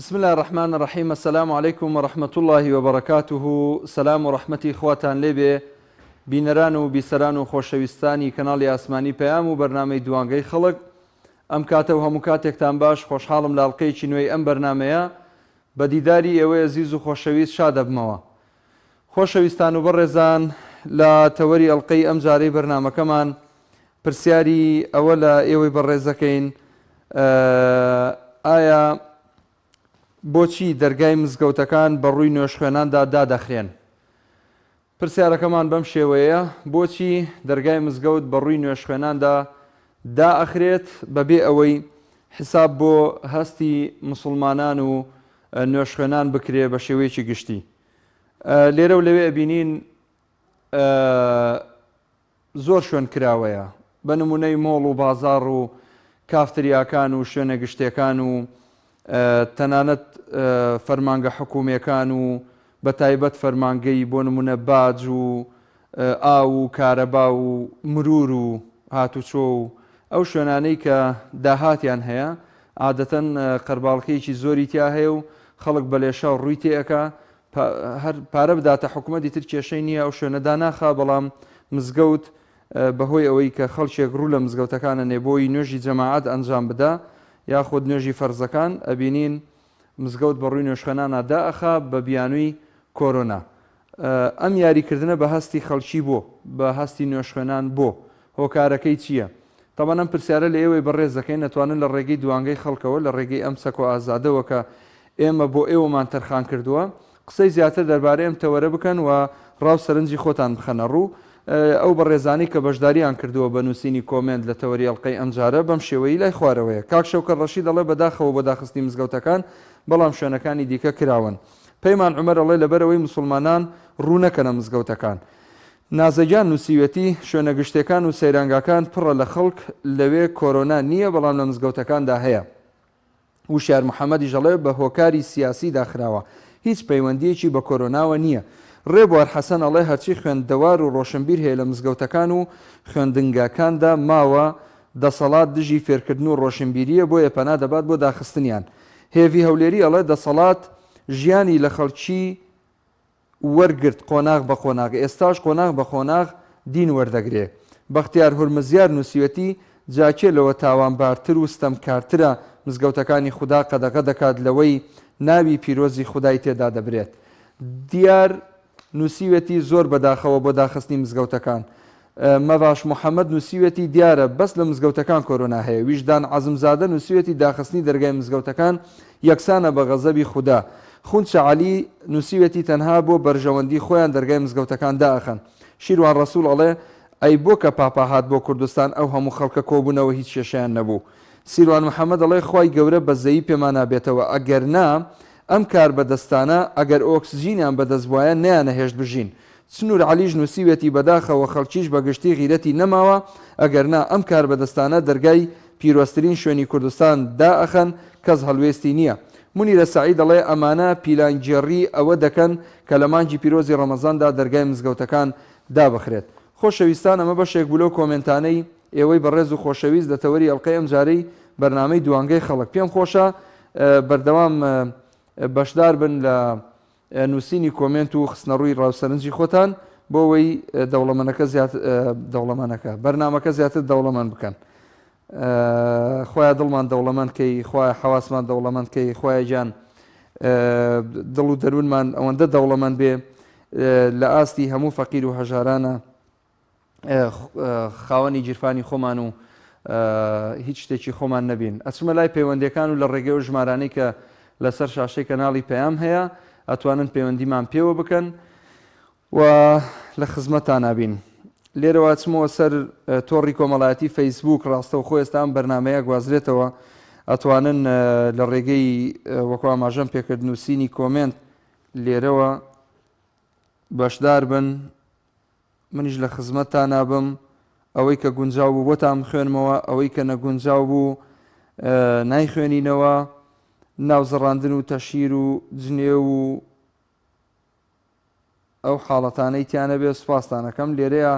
بسم اللە الرحمن الرحیم السلام علیکم و رحمة اللە و بەرەکاته سەلام و ڕەحمەتی خواتان لێبێ بینەران و بیسەران و خۆشەویستانی کەناڵی ئاسمانی پەیام و بەرنامەی دوانگەی خەڵک ئەم کاتە و هەموو کاتێکتان باش خۆشحاڵم لە ئەڵقەیەکی نوێی ئەم بەرنامەیە بە دیداری ئێوەی ئەزیز و خۆشەویست شادەبمەوە خۆشەویستان و بەڕێزان لە تەوەری ئەڵقەی ئەم جارەی بەرنامەکەمان پرسیاری ئەوە لە ئێوەی بەڕێز دەکەین ئایا بۆچی دەرگای مزگەوتەکان بە ڕووی نوێژخوێناندا دادەخرێن؟ پرسیارەکەمان بەم شێوەیەیە، بۆچی دەرگای مزگەوت بە ڕووی نوێژخوێناندا دائەخرێت بەبێ ئەوەی حساب بۆ هەستی مسوڵمانان و نوێژخوێنان بکرێ بە شێوەیەکی گشتی؟ لێرە و لەوێ ئەبینین زۆر شوێن کراوەیە، بە نموونەی مۆڵ و بازاڕ و کافتریاکان و شوێنە گشتیەکان و تەنانەت فەرمانگە حکوومیەکان و بە تایبەت فەرمانگەی بۆ نموونە باج و ئاو و کارەبا و مرور و هاتوچۆ و ئەو شوێنانەی کە داهاتیان هەیە عادەتەن قەرباڵخیەکی زۆری تیا هەیە و خەڵک بە لێشاو ڕووی تێ ئەکا هەر پارە بداتە حکومەت ئیتر کێشەی نییە ئەو شوێنە داناخا بەڵام مزگەوت بەهۆی ئەوەی کە خەڵکێک ڕوو لە مزگەوتەکانە نێ بۆی نوێژی جەماعەت ئەنجام بدا یاخود نوێژی فەرزەکان ئەبینین مزگەوت بە ڕووی نوێژخوێنانا دائەخا بە بیانووی کۆرۆنا ئەم یاریکردنە بە هەستی خەڵکی بۆ؟ بە هەستی نوێژخوێنان بۆ؟ هۆکارەکەی چییە؟ تەبعەن ئەم پرسیارە لە ئێوەی بەڕێز دەکەین، ئەتوانن لە ڕێگەی دوانگەی خەڵکەوە، لە ڕێگەی ئەم سەکۆ ئازادەوە کە ئێمە بۆ ئێوەمان تەرخان کردووە، قسەی زیاتر دەربارەی ئەم تەوەرە بکەن و ڕا و سەرنجی خۆتان بخەنە ڕوو. ئەو بەڕێزانەی کە بەشداریان کردووە بە نووسینی کۆمێنت لە تەوەری ئەڵقەی ئەمجارە بەم شێوەیی لای خوارەوەیە. کاک شەوکەت ڕەشید ئەڵێ بەداخەوە بۆ داخستنی مزگەوتەکان، بەڵام شوێنەکانی دیکە کراوەن. پەیمان عومەر ئەڵێ لەبەرئەوەی موسوڵمانان ڕوو نەکەنە مزگەوتەکان. نازەگیان نووسیویەتی، شوێنە گشتیەکان و سەیرانگاکان پڕە لە خەڵک لەوێ کۆرۆنا نییە بەڵام لە مزگەوتەکاندا هەیە. وشیار محەمەدیش ئەڵێ بە هۆکاری سیاسی داخراوە هیچ پەیوەندییەکی بە کۆرۆناوە نییە. ڕێبوار حەسەن ئەڵێ هەرچی خوێندەوار و ڕۆشنبیر هەیە لە مزگەوتەکان و خوێندنگاکاندا ماوە دەسەڵات دژی فێرکردن و ڕۆشنبیرییە بۆیە پەنا دەبات بۆ داخستنیان. هێڤی هەولێری ئەڵێ دەسەڵات ژیانی لە خەڵکی وەرگرت قۆناغ بە قۆناغ ئێستاش قۆناغ بە قۆناغ دین وەردەگرێ. بەختیار هورمزیار نووسیوێتی، جا کێ لەوە تاوانبارتر و ستەمکارترە مزگەوتەکانی خودا قەدەغە دەکات لەوەی ناوی پیرۆزی خودای تێدا دەبرێت. دیار نووسیوێتی، زۆر بەداخەوە بۆ داخستنی مزگەوتەکان. مەڤاش محەمەد نووسیوێتی، دیارە بەس لە مزگەوتەکان کۆرۆنا هەیە. ویژدان عەزمزادە نووسیوێتی، داخستنی دەرگای مزگەوتەکان یەکسانە بە غەزەبی خودا. خونچە عەلی نووسیوێتی، تەنها بۆ بەرژەوەندی خۆیان دەرگای مزگەوتەکان دائەخەن. شیروان ڕەسوڵ ئەڵێ، ئەی بۆ کە پاپا هات بۆ کوردستان ئەو هەموو خەڵکە کۆبوونەوە هیچ کێشەیان نەبوو؟ سیروان محەمەد ئەڵێ، خوای گەورە بەزەیی پێمانا بێتەوە ئەگەرنا ئەم کاربەدەستانە ئەگەر ئۆکسجینیان بەدەست بوایە نەیانەهێشت بژین. سنور عەلیش نوسیویەتی بەداخەوە خەڵکیش بەگشتی غیرەتی نەماوە ئەگەرنا ئەم کاربەدەستانە دەرگای پیرۆزترین شوێنی کوردستان دائەخەن کەس هەڵوێستی نیە. مونیرە سەعید ئەڵێ ئەمانە پیلانگێڕی ئەوە دەکەن کە لە مانگی پیرۆزی ڕەمەزاندا دەرگای مزگەوتەکان دابخرێت. خۆشەویستان ئەمە بەشێک بوو لەو کۆمێنتانەی ئێوەی بەڕێز و خۆشەویست لە تەوەری ئەڵقەی ئەمجارەی بەرنامەی دوانگەی خەڵک. پێم خۆشە بەردەوام بەشدار بن لە نووسینی کۆمێنت و خستنەڕووی ڕا و سەرنجی خۆتان بۆ ئەوەی دەوڵەمەنەکە زیاتر دەوڵەمەنەکە بەرنامەکە زیاتر دەوڵەمەند بکەن. خوایە دڵمان دەوڵەمەند کەی خوایە حەواسمان دەوڵەمەند کەی خوایە گیان دڵ و دەروونمان ئەوەندە دەوڵەمەند بێ لە ئاستی هەموو فەقیر و هەژارانە خاوەنی گیرفانی خۆمان و هیچ شتێکی خۆمان نەبین ئەچمە لای پەیوەندەکان و لە ڕێگەی و ژمارانەی کە لەسەر شاشەی کەناڵی پەیام هەیە ئەتوانن پەیوەندیمان پێوە بکەن و لە خزمەتانا بین. لێرەوە ئەچمەوە سەر تۆڕی کۆمەڵایەتی فەیسبووک ڕاستەوخۆ ئێستا ئەم بەرنامەیە گوازرێتەوە ئەتوانن لە ڕێگەی وەکو ئاماژەم پێکرد نووسینی کۆمێنت لێرەوە بەشدار بن منیش لە خزمەتتانا بم ئەوەی کە گونجاو بوو بۆتان بخوێنمەوە ئەوەی کە نەگونجاو بوو نایخوێنینەوە ناوزڕاندن و تەشهیر و جنێو و ئەو حاڵەتانەی تیا نەبێ سوپاستان ئەکەم لێرەیا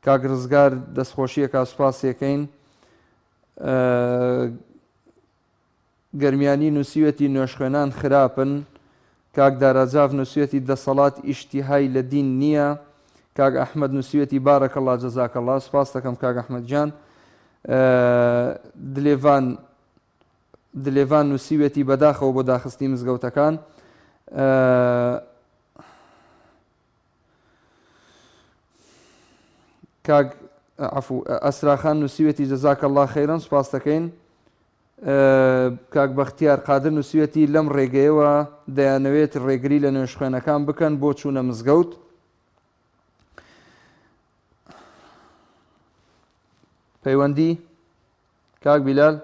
کاک ڕزگار دەستخۆشیەکا سوپاسیەکەین. گەرمیانی نووسیوێتی نوێژخوێنان خراپن. کاک دارا جاف نووسیوێتی دەسەڵات ئیشتیهای لە دین نییە. کاک ئەحمەد نووسیوێتی بارک اللە جزاک اللە. سوپاست دەکەم کاک ئەحمەد گیان. دلێڤان دلێڤان نووسیوێتی بەداخەوە بۆ داخستنی مزگەوتەکان. کاک عەفو ئەسرا خان نووسیوێتی جزاک اللە خیرا سوپاس دەکەین. کاک بەختیار قادر نووسیوێتی لەم ڕێگەیەوە دەیانەوێت ڕێگری لە نوێژخوێنەکان بکەن بۆ چوونە مزگەوت. پەیوەندی کاک بیلال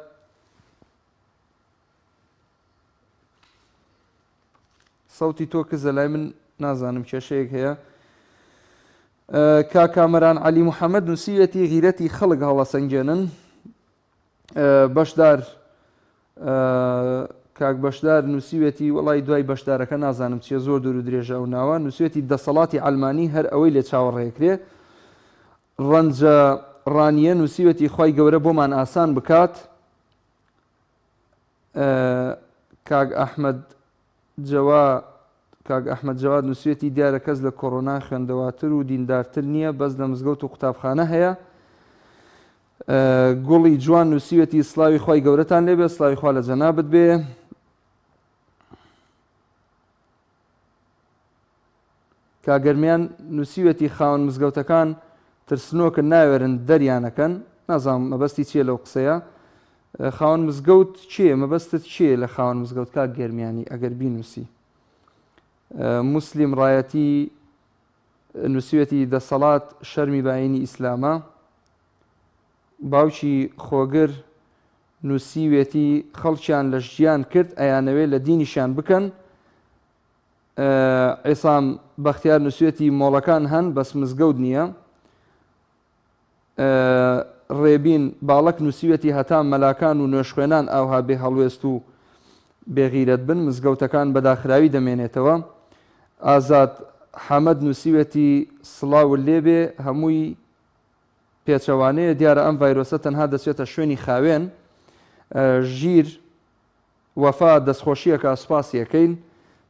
سەوتی تۆ کزە لای من نازانم کێشەیەک هەیە. کاک کامەران عەلی محەممەد نووسیویەتی غیرەتی خەڵک هەڵەسەنگێنن. بەشدار کاک بەشدار نووسیوێتی وڵی دوای بەشدارەکە نازانم چیە زۆر دوور و درێژە ئەو ناوە نووسێتی دەسەڵاتی ئەلمانی هەر ئەوەی لێ چاوەڕێکرێ ڕەنجە ڕانیە نووسیوێتی خی گەورە بۆمان ئاسان بکات کاک ئەحمەد جەوا کاک ئەحمەد جەواد نووسیویەتی دیارە کەس لە کۆرۆنا خوێندەواتر و دیندارتر نییە بەس لە مزگەوت و قوتابخانە هەیە. گوڵی جوان نووسیویەتی سڵاوی خوای گەورەتان لێبێ سڵاوی خوا لە جەنابت بێ. کاک گەرمیان نووسیویەتی خاوەن مزگەوتەکان ترسنۆکن ناوێرن دەریانەکەن نازانم مەبەستی چییە لەو قسەیە خاوەن مزگەوت کێ مەبەستت کێ لە خاوەن مزگەوت کاک گەرمیانی ئەگەر بینوسی موسلیم ڕایەتی نووسیویەتی دەسەڵات شەرمی بە ئاینی ئیسلامە باوکی خۆگر نووسیوێتی خەڵکیان لە ژیان کرد ئەیانەوێ لە دینیشیان بکەن عیسام بەختیار نووسیویەتی مۆڵەکان هەن بەس مزگەوت نییە. ڕێبین باڵەک نووسیویەتی هەتا مەلاکان و نوێژخوێنان ئاوها بێ هەڵوێست و بێ غیرەت بن مزگەوتەکان بە داخراوی دەمێنێتەوە. ئازاد حەمەد نووسیویەتی سڵاوت لێبێ هەمووی پێچەوانەیە دیارە ئەم ڤایرۆسە تەنها دەچێتە شوێنی خاوێن. ژیر وەفا دەستخۆشیەکە سوپاسی ئەکەین.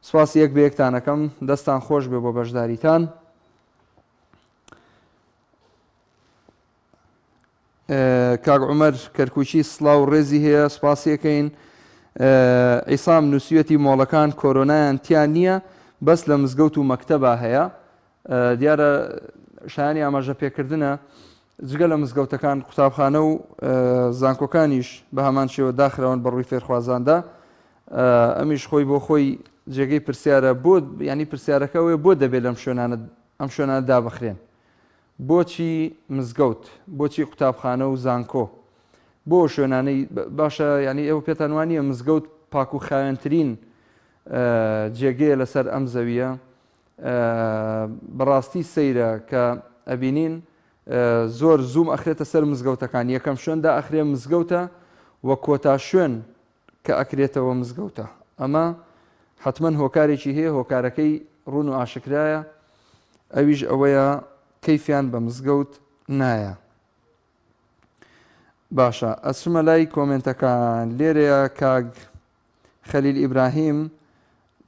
سوپاسی یەک بە یەکتان ئەکەم دەستان خۆش بێ بۆ بەشداریتان. کاک عومەر کەرکوکی سڵاو و ڕێزی هەیە سوپاسی ئەکەین. عیسام نووسیویەتی مۆڵەکان کۆرۆنایان تیا نییە بەس لە مزگەوت و مەکتەبا هەیە. دیارە شایانی ئاماژە پێکردنە جگە لە مزگەوتەکان قوتابخانە و زانکۆکانیش بە هەمان شێوە داخراون بە ڕووی فێرخوازاندا ئەمیش خۆی بۆ خۆی جێگەی پرسیارە بۆ ینی پرسیارەکە ئەوەیە بۆ دەبێت لەم شوێنانە ئەم شوێنانە دابخرێن بۆچی مزگەوت بۆچی قوتابخانە و زانکۆ بۆ شوێنانەی باشە ینی ئێوە پێتان وانە مزگەوت پاک و خاوێنترین جێگەیە لەسەر ئەم زەویە بەڕاستی سەیرە کە ئەبینین زۆر زووم ئەخرێتە سەر مزگەوتەکان یەکەم شوێن دا ئەخرێ مزگەوتە و کۆتا شوێن کە ئەکرێتەوە مزگەوتە ئەمە حتمما هۆکارێکی هەیە هۆکارەکەی ڕوون و ئاشکرایە ئەویش ئەوەیە کەیفیان بە مزگەوت نایە باشە ئەچمە لای کۆمنتەکان لێرەیە کاک خەلیل ئیبراهیم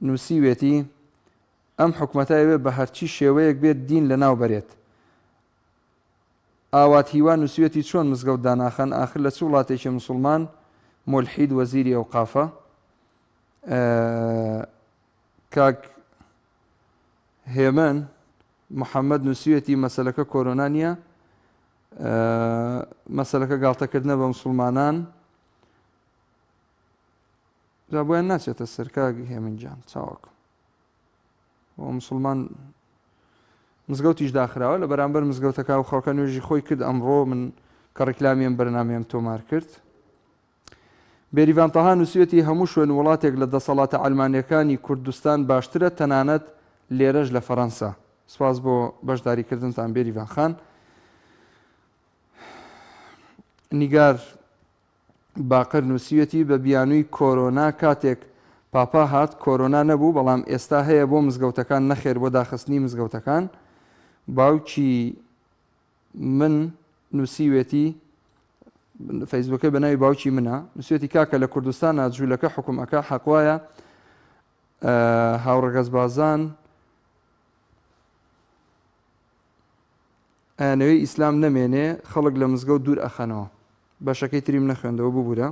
نووسیوێتی، ئەم حکومەتە ئەیەوێت بە هەرچی شێوەیەک بێت دین لەناو بەرێت. ئاوات هیوا نووسیوێتی، چۆن مزگەوت داناخەن ئاخر لە چ وڵاتێکی مسوڵمان مولحید وەزیری ئەوقافە؟ کاک هێمن محەمەد نووسیوێتی، مەسەلەکە کۆرۆنا نییە، مەسەلەکە گاڵتەکردنە بە مسوڵمانان. جا بۆیان ناچێتە سەر کاک هێمن گیان چاوەکەم بۆ مسلمان مزگەوتیش داخراوە لە بەرامبەر مزگەوتەکە و خەڵکە نوێژی خۆی کرد ئەمڕۆ من کە ڕیکلامی ئەم بەرنامەیەم تۆمار کرد بێریڤان تەها نووسیوەتی هەموو شوێن وڵاتێک لە دەسەڵاتە عەلمانیەکانی کوردستان باشترە تەنانەت لێرەش لە فەرەنسا سپاس بۆ بەشداریکردنتان بێریڤان خان نیگار باقر نووسیویەتی، بە بیانووی کۆرۆنا کاتێک پاپا هات کۆرۆنا نەبوو، بەڵام ئێستا هەیە بۆ مزگەوتەکان نەخێر بۆ داخستنی مزگەوتەکان. باوکی من نووسیوێتی. فەیسبووکەی بە ناوی باوکی منە نووسێتی کاکە لە کوردستانە جوولەکە حکوم ئەکا حەق وایە هاوڕەگەزبازان ئەیانەوێ ئیسلام نەمێنێ خەڵک لە مزگەوت دوور ئەخەنەوە بەشەکەی تریم نەخوێندەوە ببوورە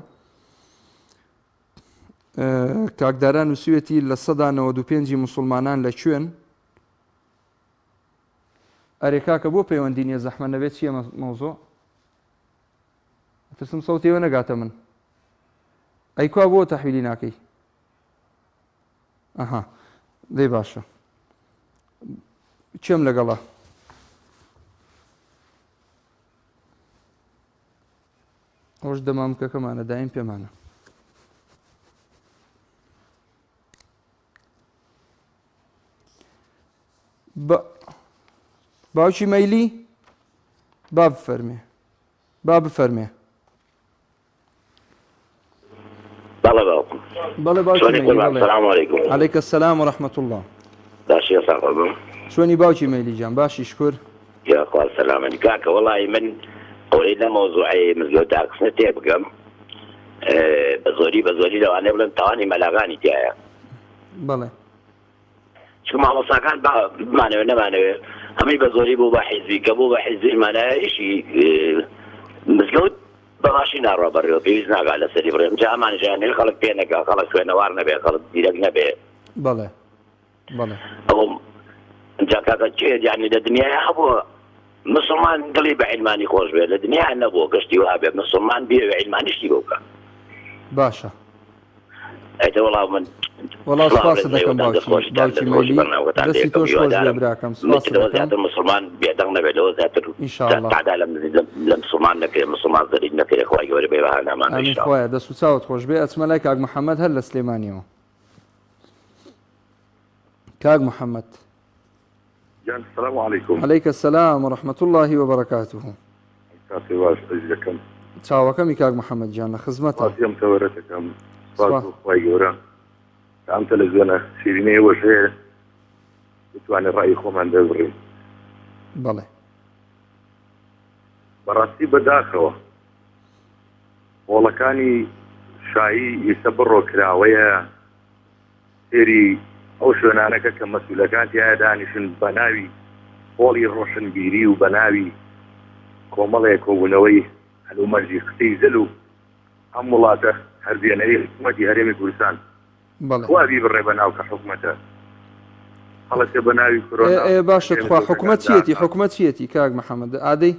کاکدارا نووسوێتی 95% مسلمانان لە کوێن ئەرێ کاکە بۆ پەیوەندی نییە زەحمە نەبێت چییە مەوزۆ ترسم سەوتیەوە نەگاتە من ئەی کوا بۆ تەحویلی ناکەی ئەها دەی باشە کێم لەگەڵە ئەوش دەمامکەکەمانە دایم پێمانە باوکی مەیلی با بفەرمێ با بفەرمێ بەڵێ باوکم بەڵێ باوکی چۆنی مەیلی قوربان بەڵێ سلام علیکم علیک السلام و رحمة الله باشی ساغ قوربان چۆنی باوکی مەیلی گیان باشی شکر یاخوا سەلامەتی کاکە وەڵی من ئەوەی لە مەوزوعی مزگەوت داخستنە تێ بگەم بە زۆری بە زۆری لەوانەیە بڵێم تاوانی مەلاغانی تایە بەڵێ چونکە مامۆستاکان با بمانەوێ نەمانەوێ هەمووی بە زۆری بوو بە حیزبی کە بوو بە حیزبی مانایە ئیشی مزگەوت بە باشی ناڕوا بەڕێوە پێویست ناگا لەسەری بڕێم جا ئەمانیش ئەیانەوێ خەڵک پێ نەگا خەڵک خوێنەوار نەبێ خەڵک زیرەک نەبێ بەڵێ بەڵێ ئەوە جا کاکە کێ یانی لە دنیای هەبووە مسلمان دڵی بە عیلمانی خۆش بێت لە دنیا نەبووە گەشتی وا بێ مسلمان بێ عیلمانی شتی بۆ بکە باشە ئەیتە وەڵا من وەڵا سپاست دەکەم باوکی باوکی مەلی دەستی تۆش خۆش بێ براکەم سپاست لەوە دەکەم زیاتر مسلمان بێدەنگ نەبێت لەوە زیاتر إن شاء الله. تەعدا لە لە مسلمان نەکرێت مسلمان زەلیل نەکرێت خوای گەورە بێ بەهانامان ئامین إن شاء الله. خوایە دەست و چاوت خۆش بێ ئەچمە لای کاک محەممەد هەر لە سلێمانیەوە کاک محەممەد گیان سلام علیکم علیک السلام و رحمة الله و برکاته کاتی باش ئەزیزەکەم چاوەکەمی کاک محەممەد گیان لە خزمەتە سپاسی ئەم تەوەرەت دەکەم سپاس سپاس. بۆ خوای گەورە کە ئەم تەلەڤیزیۆنە شیرینەی ئێوەش هەیە بتوانین ڕای خۆمان دەربڕین بەڵێ بەڕاستی بەداخەوە هۆڵەکانی شایی ئیسە بڕۆ کراوەیە سێری ئەو شوێنانەکە کە مەسولەکان تیایا دانیشن بە ناوی هۆڵی ڕۆشنبیری و بە ناوی کۆمەڵێ کۆبوونەوەی هەلومەرجی قسەی زل و ئەم وڵاتە هەرزێنەری حکومەتی هەرێمی کوردستان بەڵێ. خوا بیبڕێ بە ناو کە حکومەتە هەڵەتێ بە ناوی ئێ کۆرۆنا ئێ باشە هەرێمی تخوا حکومەت کوردستان چیەتی داخا. حکومەت چیەتی کاک محەممەد ئادەی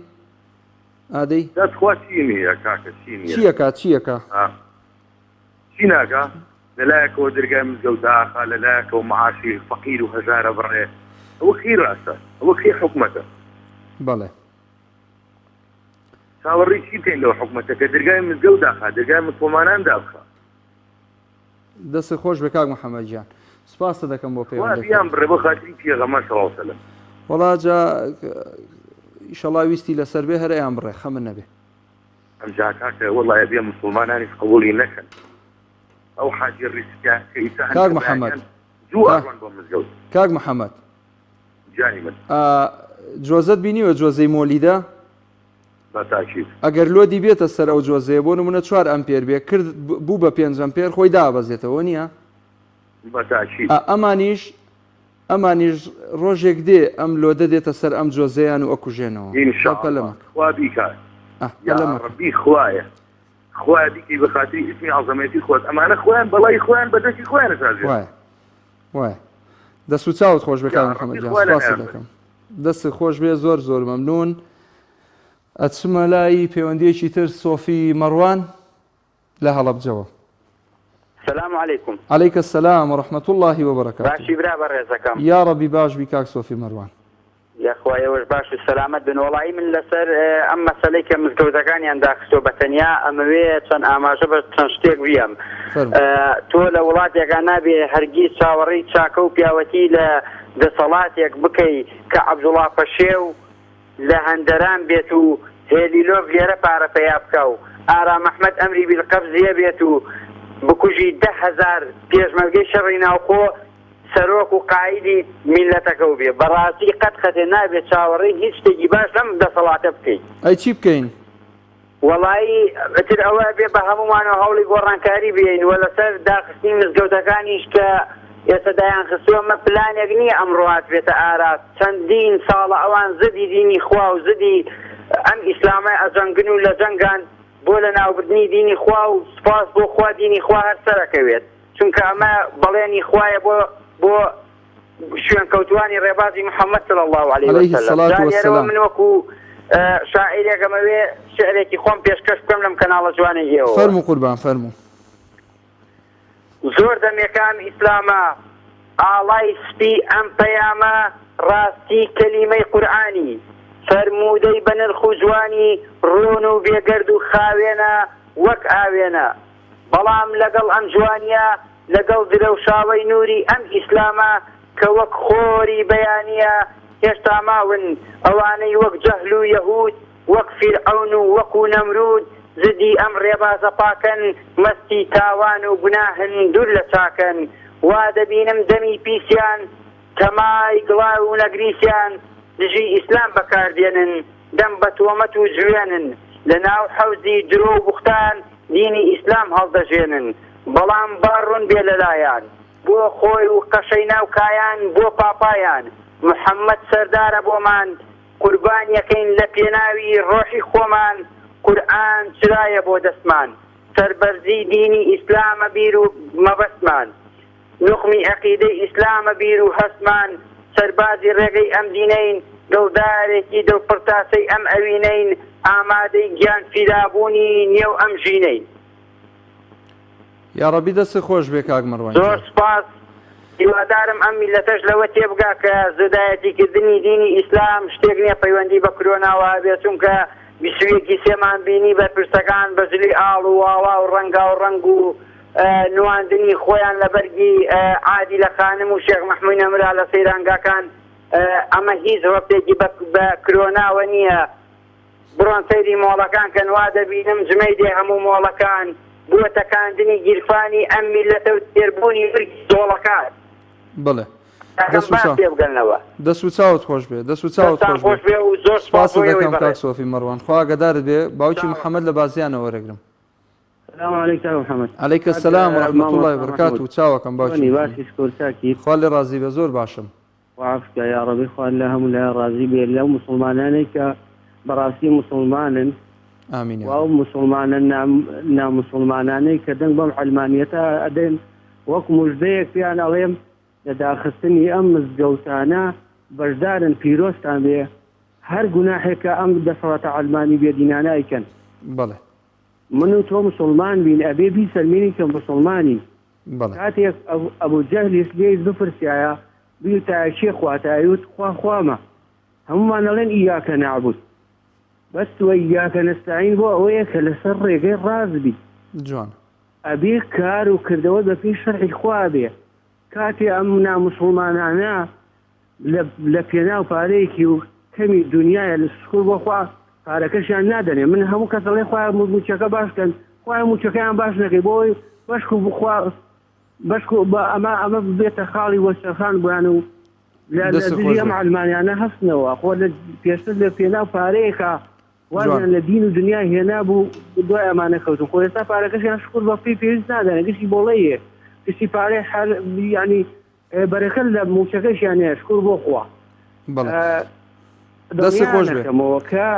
ئادەی جا تخوا چی نییە کاکە چی نییە چیەکا چیەکا ها چی ناکا؟ لەلایەکەوە دەرگای مزگەوت دائەخا، لەلایەکەوە معاشی فەقیر و هەژار ئەبڕێ، ئەوە کەی ڕاستە؟ ئەوە کەی حکومەتە؟ بەڵێ. چاوەڕێی چی بکەین لەو حکومەتە کە دەرگای مزگەوت داخا، دەرگای مسوڵمانان دابخا؟ دەستت خۆش بێ کاک محەمەد گیان. سوپاست دەکەم بۆ خوا پەیوەندەکەت. بیان بڕێ بۆ خاتری پێغەمبەر صلی اللە علیە وسلم. وەڵا جا ئیشەڵا ویستی لەسەر بێ هەر ئەیان بڕێ خەمت نەبێ. ئەمجا کاکە وەڵا ئەبێ موسڵمانانیش قبوڵی نەکەن ئەو حاجی ڕیسکە کە ئیسا هەن کاک کە محمد بەیانیان زوو کا ئەڕۆن بۆ مزگەوت. کاک محمد گیانی من. ئا جۆزەت بینیوە جۆزەی مۆلیدە؟ بە تاکید. ئەگەر load ی بێتە سەر ئەو جۆزەیە بۆ نمونە چوار ئەمپێر بێ کرد بوو بە پێنج ئەمپێر خۆی دابەزێتەوە نییە؟ بە تاکید. ئا ئەمانیش ئەمانیش ڕۆژێک دێ ئەم load ە دێتە سەر ئەم جۆزەیان و ئەکوژێنەوە. ان جا شاء پەلە اللە مەکە. خوا بیکات ئە یا پەلە مەکە. ڕەبی خوایە خوایە بیکەی بە خاتری ئیسمی عەزەمەتی خۆت ئەمانە خۆیان بەڵای خۆیان بە دەستی خۆیان ئەسازێنن. وایە وایە. دەست و چاوت خۆش بێ یا کاک محمد ڕەبی گیان خوا سوپاست لەنایان بەری. دەکەم. دەستت خۆش بێ زۆر زۆر مەمنون. ئەچمە لای پەیوەندیەکی تر سۆفی مەڕوان. لە هەڵەبجەوە. سلام علیکم. علیک السلام و رحمە اللە و برکاته. باشی برا بەڕێزەکەم. یاڕەبی باش بی کاک سۆفی مەروان. یاخوا ئێوەش باش و سەلامەت بن وەڵایی من لەسەر ئەم مەسەلەی کە مزگەوتەکانیان داخستوە بە تەنیا ئەمەوێ چەند ئاماژە بە چەند شتێک بیەم فەرموو. تۆ لە وڵاتێکا نابێ هەرگیز چاوەڕێی چاکە و پیاوەتی لە دەسەڵاتێک بکەی کە عەبدوڵا پەشێو لە هەندەران بێت و هێلیلۆڤ لێرە پارە پەیا بکا و ئارام ئەحمەد ئەمری بیلقەبزیە بێت و بکوژی 10,000 پێشمەرگەی شەڕی ناوخۆ سەرۆک و قائیدی میللەتەکەو بێ. بەڕاستی قەت قەتێ نابێ چاوەڕێی هیچ شتێکی باش لەم دەسەڵاتە بکەی. ئەی چی بکەین؟ وەڵایی ئیتر ئەوە ئەبێ بە هەموومانەوە هەوڵی گۆڕانکاری بێین وە لەسەر داخستنی مزگەوتەکانیش کە ئێستا دایانخستووە ئەمە پلانێک نییە ئەمڕۆ هاتبێتە ئارا چەندین ساڵە ئەوان زدی دینی خوا و زدی ئەم ئیسلامە ئەجەنگن و لە جەنگان بۆ لەناوبردنی دینی خوا و سوپاس بۆ خوا دینی خوا هەر سەرەکەوێت چونکە ئەمە بەڵێنی خوایە بۆ بۆ شوێنکەوتوانی ڕێبازی محمد صلی اللە علیه علیه وسلم الصلاة جا لێرەوە والسلام. من وەکو شاعیرێک ئەمەوێ شعرێکی خۆم پێشکەش بکەم لەم کەناڵە جوانەی ئێوەوە. فەرموو قوربان فەرموو. زۆر دەمێکە ئەم ئیسلامە ئاڵای سپی ئەم پەیامە ڕاستی کەلیمەی قورئانی فەرموودەی بەنرخ و جوانی ڕوون و بێگەرد و خاوێنە وەک ئاوێنە بەڵام لەگەڵ ئەم جوانییە، لەگەڵ درەوشاوەی نووری ئەم ئیسلامە کە وەک خۆری بەیانییە، هێشتا ماون ئەوانەی وەک جەهل و یەهوود، وەک فیرعەون و وەکوو نەمروود زدی ئەم ڕێبازە پاکەن، مەستی تاوان و گوناهن، دوور لە چاکەن. وا دەبینم دەمی پیسیان، تەمای گڵاو و نەگریسیان دژی ئیسلام بەکار دێنن. دەم بە تۆمەت و جوێنن، لە ناو حەوزی درۆ و بوختان دینی ئیسلام هەڵدەژێنن، بەڵام با ڕوون بێ لەلایان، بۆ خۆی و قەشەی ناو کایان بۆ پاپایان، محەمەد سەردارە بۆمان، قوربانیەکەین لە پێناوی ڕۆحی خۆمان، قورئان چرایە بۆ دەستمان، سەربەرزی دینی ئیسلامە بیر و مەبەستمان. نوقمی ئەقیدەی ئیسلامە بیر و هەستمان سەربازی ڕێگەی ئەم دینەین دڵدارێکی دڵ پڕتاسەی ئەم ئەوینەین ئامادەی گیان فیدابوونی نێو ئەم ژینەین. یاڕەبی دەستت خۆش بێ کاک مەروان زۆر گیان. سوپاس هیوادارم ئەم میللەتەش لەوە تێبگا کە زدایەتی کردنی دینی ئیسلام شتێک نیە پەیوەندی بە کرۆناوە هەبێت چونکە 21 ی سێمان بینی بەرپرسەکان بە جلی ئاڵ و واڵا و ڕەنگاو ڕەنگ و نواندنی خۆیان لە بەرگی عادیلە خانم و شێخ مەحموی نەمرا لە سەیرانگاکان ئەمە هیچ ڕەبتێکی بە کرۆناوە نییە بڕۆن سەیری مۆڵەکان کەن وا دەبینم جمەی دێ هەموو مۆڵەکان بۆ تەکاندنی گیرفانی ئەم میللەتە و تێربوونی ورگی زۆڵەکان. بەڵێ ئەکەم دەست و باش چاو تێبگەنەوە. دەست و چاوت خۆش بێ دەست و چاوت دەستان خۆش بێ خۆش بێ و زۆر سوپاس سوپاست بۆ ئێوەی دەکەم کاک بەڕێز. سۆفی مەڕوان خوا ئاگادارت بێ باوکی چاوت. محمد لە بازیانەوە وەرەگرم. سلام علیک کاک محمد علیک کاک السلام و رحمة اللە مامۆستا وبرکاته محمود چاوەکەم باوکی چۆنی محمد باشی شکور چاکی خوا لێ ڕازی بێ زۆر باشم. خوا عەفو کا یاڕەبی خوا لە هەموو لایە ڕازی بێ لەو موسڵمانانەی کە بەڕاستی موسڵمانن آمین و یا ئەو رب. موسڵمانە ناموسڵمانانەی کە دەنگ بەم عەلمانیەتە ئەدەن وەک موژدەیەک پێیان ئەڵێم لە داخستنی ئەم مزگەوتانە بەشدارن پیرۆزتان بێ هەر گوناحێک کە ئەم دەسەڵاتە عەلمانی بێدینانە ئەیکەن. بەڵێ. من و تۆ موسڵمان بین ئەبێ بیسەلمێنین کە موسڵمانین بەڵێ. کاتێک ئەبو جەهلیش لێی بپرسیایە بیوتایە کێ خواتە ئەیوت خوا خوامە هەموومان ئەڵێن ایاک نعبد بەس وە ایاک نستعین بۆ ئەوەیە کە لەسەر ڕێگەی ڕاست بی جوانە. ئەبێ کار و کردەوەت بەپێی شەرعی خوا بێ کاتێ ئەم ناموسڵمانانە لە لە پێناو پارەیەکی و کەمی دونیایە لە شکور بۆ خوا پارەکەشیان نادەنێ من هەموو کەس ئەڵێ خوایە موچەکە باش کەن خوایە موچەکەیان باش نەکەی بۆ ئەوەی بەشک و بخوا بەشک و بە ئەمە ئەمە ببێتە خاڵی وەرچەرخان بۆیان و لە لە دەستت دژی خۆش ئەم بێ. عەلمانیانە هەستنەوە خۆ لە پێشتر لە پێناو پارەیەکا جوان. وازیان لە دین و دنیا هێنابوو دوای ئەمانە کەوتن خۆ ئێستا پارەکەشیان شکور بە پێی پێویست نادەنێ گشتی بۆڵەیە گشتی پارەی حەر یانی بەرەکەت لە موچەکەشیان هەیە شکور بۆ خوا. بەڵێ دەستت خۆش بێ. دڵنیانەکەمەوە کە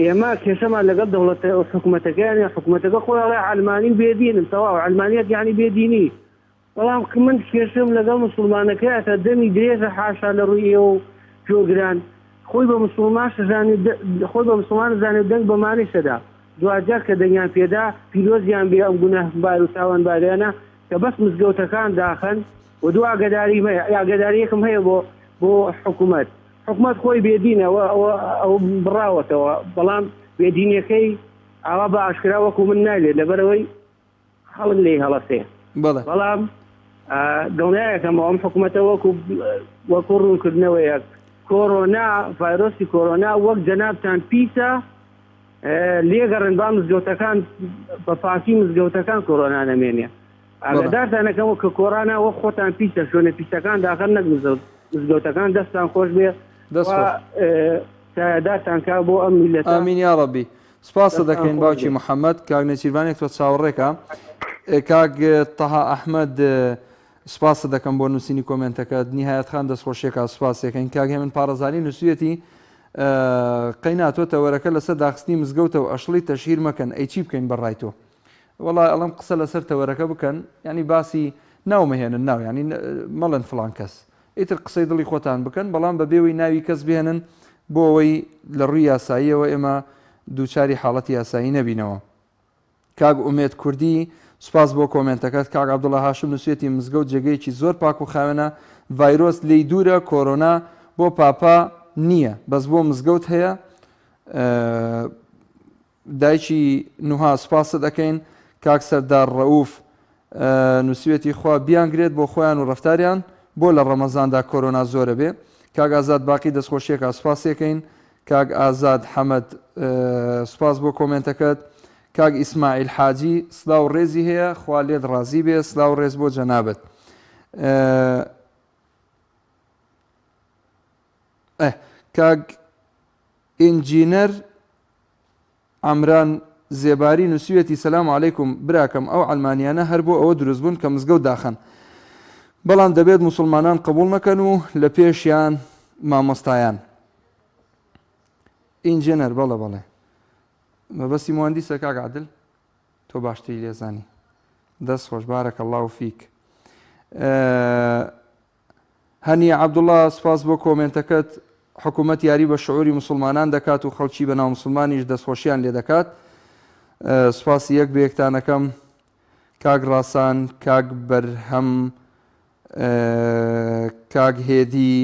ئێمە کێشەمان لەگەڵ دەوڵەت حکومەتەکەیان حکومەتەکە خۆی ئەڵێ عەلمانی و بێدینم تەواو عەلمانیەت یعنی بێدینی بەڵام من کێشەم لەگەڵ مسوڵمانەکەیە کە دەمی درێژە حاشا لە ڕووی ئێوە و گوێگران خۆی بە مسوڵمان شەزانی خۆی بە مسوڵمان زانێ و دەنگ بەمانەی شەدا دواجار کە دەنگیان پێدا پیرۆزیان بێ ئەم گوناهبار و تاوانباریانە کە بەس مزگەوتەکان داخەن و دوو ئاگەداریم هەیە ئاگەداریەکم هەیە بۆ بۆ حکومەت حکومەت خۆی بێدینە ئەوە ئەوە ئەو بڕاوەتەوە بەڵام بێدینەکەی ئاوا بە ئاشکرا وەکو من نالێت لەبەرەوەی خەڵک لێی هەڵەسێ بەڵێ بەڵام دڵنیایەکەمەوە ئەم حکومەتە وەکو وەکو ڕوونکردنەوەیەک کۆرۆنا ڤایرۆسی کۆرۆنا وەک جەنابتان پیسە لێگەڕێن با مزگەوتەکان بە پاکی مزگەوتەکان کۆرۆنا نەمێنێ ئاگادارتان ئەکەمەوە کە کۆرانا وەک خۆتان پیسە شوێنە پیسەکان داخەن نەک مزگەوتەکان دەستان خۆش بێ دەست خۆش سایەدارتان کا بۆ ئەم میلەتە ئامین یاڕەبی. سپاست دەستان دەکەین خۆش باوکی بێ. محەممەد کاک نێچیرڤانێک تۆ چاوەڕێکە کاک تەها ئەحمەد سپاست دەکەم بۆ نووسینی کۆمێنتەکەت نیهایەت خان دەستخۆشیەکە سپاسێکەین کاک هێمن پاڕەزانی نووسویەتی قەینا تۆ تەوەرەکە لەسەر داخستنی مزگەوتە و ئەشڵی تەشهیر مەکەن ئەی چی بکەین بەڕای تۆ وەڵا ئەڵێم قسە لەسەر تەوەرەکە بکەن یعنی باسی ناو مەهێنن ناو یعنی مەڵێن فڵان کەس ئیتر قسەی دڵی خۆتان بکەن بەڵام بە بێوەی ناوی کەس بهێنن بۆ ئەوەی لە ڕووی یاساییەوە ئێمە دووچاری حاڵەتی یاسایی نەبینەوە. کاک ئومێد کوردی سوپاس بۆ کۆمێنتەکەت. کاک عەبدوڵا هاشم نووسویەتی مزگەوت جێگەیەکی زۆر پاک و خاوێنە ڤایرۆس لێی دوورە کۆرۆنا بۆ پاپا نییە بەس بۆ مزگەوت هەیە دایکی نوها سوپاست ئەکەین. کاک سەردار ڕەئوف نوسیوێتی خوا بیانگرێت بۆ خۆیان و ڕەفتاریان بۆ لە ڕەمەزاندا کۆرۆنا زۆرە بێ. کاک ئازاد باقی دەستخۆشیەکا سوپاسیەکەین. کاک ئازاد حەمەد سوپاس بۆ کۆمێنتەکەت. کاک ئیسماعیل حاجی سلاو ڕێزی هەیە خوا لێت ڕازی بێ سلاو ڕێز بۆ جەنابت. کاک ئینجینەر عەمران زێباری نوسیویەتی سلام علیکم براکەم ئەو عەلمانیانە هەر بۆ ئەوە دروست بوون کە مزگەوت داخەن بەڵام دەبێت موسڵمانان قبوڵ نەکەن و لە پێشیان مامۆستایان ئینجێنەر بەڵێ بەڵێ مەبەستی مهندسە کاک عادل تۆ باشتری لێزانی دەست خۆش بارك الله فیک هەنیە عەبدوڵا سوپاس بۆ کۆمێنتەکەت، حکومەت یاری بە شعوری موسڵمانان دەکات و خەڵکی بە ناوموسڵمانیش دەستخۆشیان لێ دەکات. سوپاسی یەک بە یەکتان ئەکەم. کاک ڕاسان، کاک بەرهەم، کاک هێدی،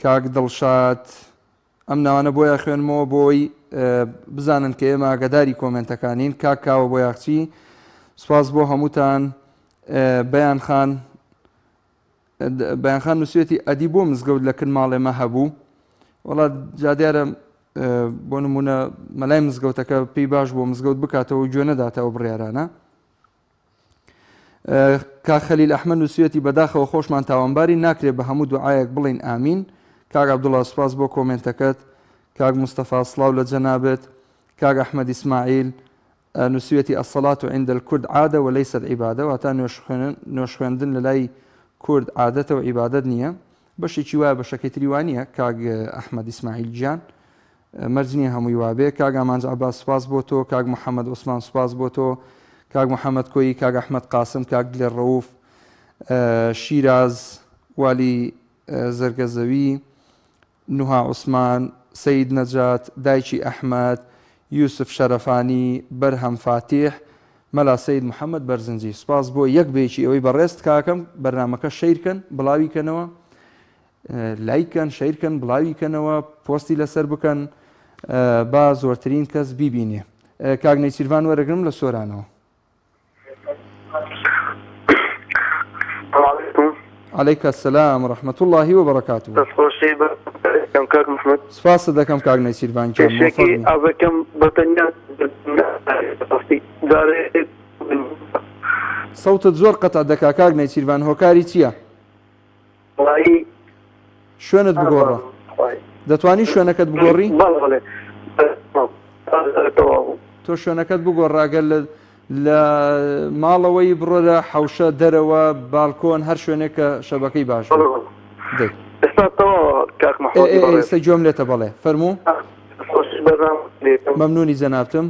کاک دڵشاد، ئەم ناوانە بۆیە خوێنمەوە بۆی بزانن کە ئێمە ئاگاداری کۆمێنتەکانین. کاک کاوە بۆیاخچی سوپاس بۆ هەمووتان. بەیان خان بەیان خان نووسێتی ئەدی بۆ مزگەوت لە کن ماڵێ مە هەبوو وەڵا جادیارە بۆ نمونە مەلای مزگەوتەکە پێی باش بۆ مزگەوت بکاتەوە گوێ نەداتەوە بڕیارانە کاک خەلیل ئەحمەد نووسیویەتی بەداخەوە خۆشمان تاوانبارین ناکرێ بە هەموو دوعایەک بڵێین ئامین کاک عەبدوڵا سوپاس بۆ کۆمێنتەکەت کاک مستەفا سڵاو لە جەنابت کاک ئەحمەد ئیسماعیل نووسیویەتی الصلاة عند الکورد عادە وليست عبادە واتا نوێژخوێندن لە لای کورد عادەتە و عیبادەت نییە بەشێکی وایە بەشەکەی تری وا نییە کاک ئەحمەد ئیسماعیل گیان مەرج نیە هەمووی وابێ کاک ئامانج عەباس سوپاس بۆ تۆ کاک محمد عوسمان سوپاس بۆ تۆ کاک محمد کۆیی کاک ئەحمەد قاسم کاک دلێر ڕەوف شیراز والی زەرگەزەوی نوها عوسمان سەید نەجات دایکی ئەحمەد یوسف شەرەفانی بەرهەم فاتیح مەلا سەید محمد بەرزنجی سوپاس بۆ یەک بەیەکی ئەوەی بەڕێز تکاکەم بەرنامەکە شەیر کەن بڵاوی کەنەوە لایک کەن شەیر کەن بڵاوی کەنەوە پۆستی لەسەر بکەن با زۆرترین کەس بیبینێ کاک نێچیرڤان وەرەگرم لە سۆرانەوە. علیک السلام و رحمة اللە و برکاته. دەستخۆشی دەکەم کاک محمد. سپاست دەکەم کاک نێچیرڤان گیان پێشەکی مۆفەق بی. ئازەکەم بە تەنیا ڕاستی جارێ سەوتت زۆر قەتع دەکا کاک نێچیرڤان هۆکاری چییە؟ وەڵایی شوێنت بگۆڕە دەتوانی شوێنەکەت بگۆڕی؟ تۆ شوێنەکەت بگۆڕە گەر لە لە ماڵەوەی بڕۆ لە حەوشە دەرەوە بالکۆن هەر شوێنێک کە شەبەکەی باش دەی ئێستا گوێم لێتە بەڵێ فەرموو مەمنونی جەنابتم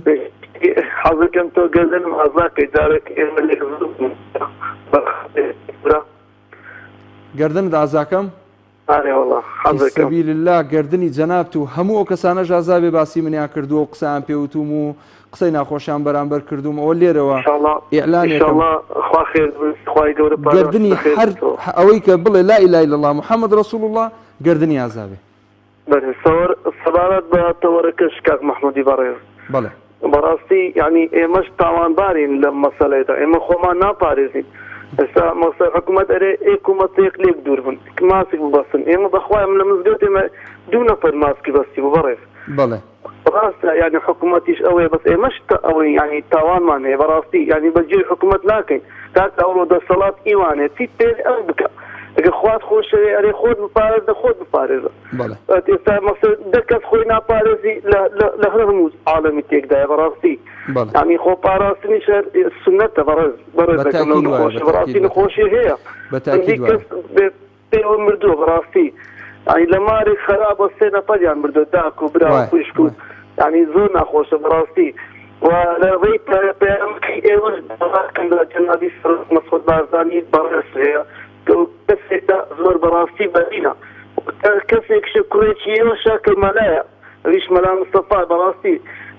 حەزەکەم تۆ گەردنم ئازاکەی جارێک ئێمە لێک گەردنت ئازاکەم؟ ئارێ وەڵا حەز دەکەم. فی سبیل اللە گەردنی جەنابت و هەموو ئەو کەسانەش ئازا بێ باسی منیان کردووە و قسەیان پێ وتووم و قسەی ناخۆشیان بەرامبەر کردووم ئەوە لێرەوە ئیشاڵا ئیعلانێکم ئیشاڵا خوا خێر خوای گەورە پاداشت گەردنی بەخێر هەر بێتەوە. ئەوەی کە بڵێ لا الە الا اللە محمد رسول اللە گەردنی ئازا بێ. بەلێ سەوەر سەبارەت بە تەوەرەکەش کاک مەحمودی بەڕێز. بەڵێ. بەڕاستی یانی ئێمەش تاوانبارین لەم مەسەلەیەدا ئێمە خۆمان ناپارێزین ئێستا مەسە حکومەت ئەرێ ئێک و مەسەیەک لێک دوور بن ماسک ببەستن ئێمە بەخوای من لە مزگەوت ئێمە دوو نەفەر ماسکی بەستی بوو بەڕێز. بەڵێ. ڕاستە یانی حکومەتیش ئەوەیە بەس ئێمەش ئەوەی یانی تاوانمان هەیە بەڕاستی یانی بە جێی حکومەت ناکەین کاکە ئەوڕۆ دەسەڵات ئیوانێ چیت پێ ئەم بکە. ئەگەر خوات خۆشەوێ ئەرێ خۆت بپارێزە خۆت بپارێزە ئێستا مەسە دە کەس خۆی ناپارێزی لە هەر هەموو عاڵەمی تێکدایە بەڕاستی یانی خۆ پاراستنی شەر سنەتە بەڕێز بەڕێز دەکەم لەو نەخۆشی بەڕاستی نەخۆشی هەیە هەندێک کەس پێوە مردووە بەڕاستی یانی لە مارێک خەرابە سێ نەفەریان مردووە داک و برا و خوشک و یانی زۆر ناخۆشە بەڕاستی و لە ڕێی پەیامەکەی ئێوەش داواکەم لە جەنابی سەرۆک مەسعود بارزانی بەڕێز هەیە کەسێکە زۆر بەڕاستی بەرینە کەسێکشە کوڕێکی ئێوەشە کە مەلایە ئەویش مەلا مستەفا بەڕاستی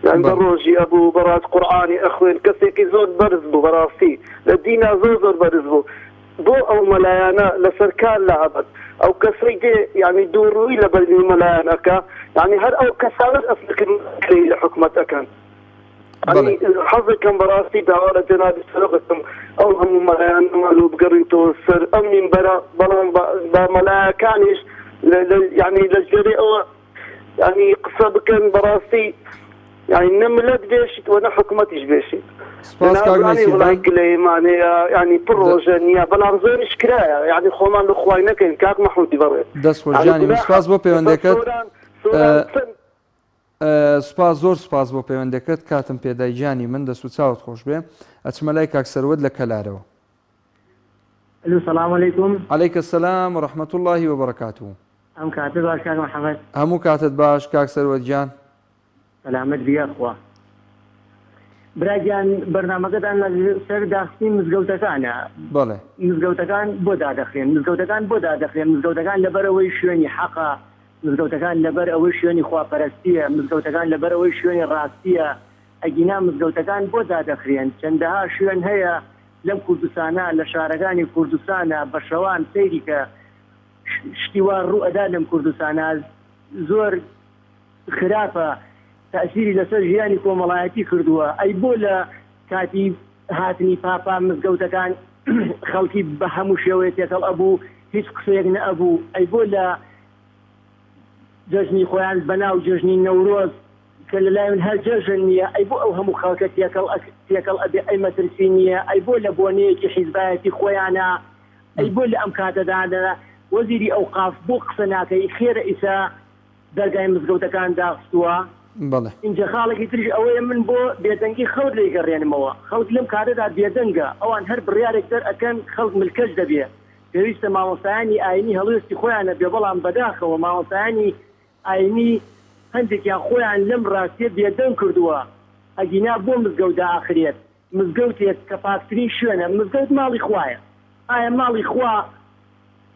یان بە ڕۆژی ئەبوو بەڕاست قورئانی ئەخوێن کەسێکی زۆر بەرز بوو بەڕاستی لە دینا زۆر زۆر بەرز بوو بۆ ئەو مەلایانە لەسەر کار لائەبەن ئەو کەسەی دێ یانی دوو ڕووی لە بەرگی مەلایان ئەکا یانی هەر ئەو کەسانەش ئەفکر گلەیی لە حکومەت ئەکەن یانی حەزەکەم بەڕاستی داوا لە جەنابی سەرۆک ئەکەم ئەو هەموو مەلایانەمان لۆ بگەڕینتەوە سەر ئەم مینبەرە بەڵام با مەلایەکانیش یانی لە گوێرەی ئەوە یانی قسە بکەن بەڕاستی یانی نە ملت بێشیت و نە حکومەتیش بێشیت. سپاس کاک نازانی نێچیرڤان. وڵای گلەیمان هەیە یانی پڕۆژە نییە بەڵام زۆریش کرایە یانی خۆمان لە خوای نەکەین کاک مەحمودی بەڕێز دەست خۆش یانی گیانی من گوناحە سپاس بۆ ئێستا پەیوەندەکەت سۆران سۆران چەند سپاس زۆر سپاس بۆ پەیوەندەکەت کاتم پێدای گیانی من دەست و چاوت خۆش بێ ئەچمە لای کاک سەروەت لە کەلارەوە. الو سلام علیکم. علیک السلام و رحمە اللە و بەرەکاتوه. ئەم کاتت باش کاک محمد. هەموو کاتت باش کاک سەروەت گیان. سەلامەت بی یاخوا. برا گیان بەرنامەکەتان لە سەر داخستنی مزگەوتەکانە. بەڵێ. مزگەوتەکان بۆ دادەخرێن؟ مزگەوتەکان بۆ دادەخرێن؟ مزگەوتەکان لەبەرئەوەی شوێنی حەقە، مزگەوتەکان لەبەر ئەوەی شوێنی خواپەرەستیە، مزگەوتەکان لەبەر ئەوەی شوێنی ڕاستیە، ئەگینا مزگەوتەکان بۆ دادەخرێن؟ چەندەها شوێن هەیە لەم کوردستانە لە شارەکانی کوردستانە بە شەوان سەیری کە شتی وا ڕوو ئەدا لەم کوردستانە زۆر خراپە تەئسیری لەسەر ژیانی کۆمەڵایەتی کردووە ئەی بۆ لە کاتی هاتنی پاپا مزگەوتەکان خەڵکی بە هەموو شێوەیە تێکەڵ ئەبوو هیچ قسەیەک نەئەبوو ئەی بۆ لە جەژنی خۆیان بەناو جەژنی نەورۆز کە لەلای من هەر جەژن نییە ئەی بۆ ئەو هەموو خەڵکە تێکەڵ تێکەڵ ئەبێ ئەی مەترسی نییە ئەی بۆ لە بۆنەیەکی حیزبایەتی خۆیانە ئەی بۆ لە ئەم کاتەدا وەزیری ئەوقاف بۆ قسە ناکەی خێرە ئیسا دەرگای مزگەوتەکان داخستووە؟ بەڵێ. ئینجا خاڵێکی تریش ئەوەیە من بۆ بێدەنگی خەڵک دەیگەڕێنمەوە خەڵک لەم کاتەدا بێدەنگە ئەوان هەر بڕیارێک دەرئەکەن خەڵک ملکەچ دەبێ پێویستە مامۆستایانی ئاینی هەڵوێستی خۆیان هەبێ بەڵام بەداخەوە مامۆستایانی ئاینی هەندێکیان خۆیان لەم ڕاستیە بێدەنگ کردووە ئەگینا بۆ مزگەوت دائەخرێت مزگەوتێک کە پاکترین شوێنە مزگەوت ماڵی خوایە ئایا ماڵی خوا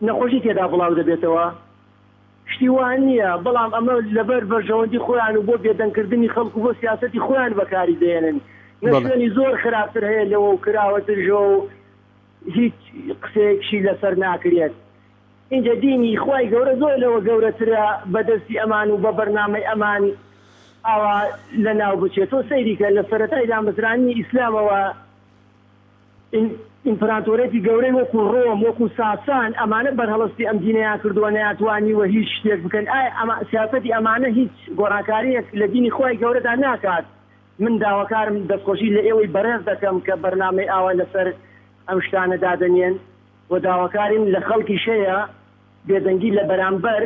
نەخۆشی تێدا بڵاو دەبێتەوە شتی وا نییە بەڵام ئەمە لەبەر بەرژەوەندی خۆیان و بۆ بێدەنگکردنی خەڵک و بۆ سیاسەتی خۆیان بەکاری دەێنن نە شوێنی زۆر خراپتر هەیە لەوە و کراوەترژەوە و هیچ قسەیەکشی لەسەر ناکرێت ئینجا دینی خوای گەورە زۆر لەوە گەورەترە بە دەستی ئەمان و بە بەرنامەی ئەمان ئاوا لە ناو بچێت تۆ سەیری کە لە سەرەتای دامەزراندنی ئیسلامەوە ئیمپراتۆرێتی گەورەی وەکو ڕۆم وەکو ساسان ئەمانە بەرهەڵستی ئەم دینەیان کردووە نەیانتوانیوە هیچ شتێک بکەن ئایا ئەمە سیاسەتی ئەمانە هیچ گۆڕانکاریەک لە دینی خوای گەورەدا ناکات من داواکارم دەستخۆشی لە ئێوەی بەڕێز دەکەم کە بەرنامەی ئاوا لەسەر ئەم شتانە دادەنێن و داواکارین لە خەڵکیش هەیە بێدەنگی لە بەرامبەر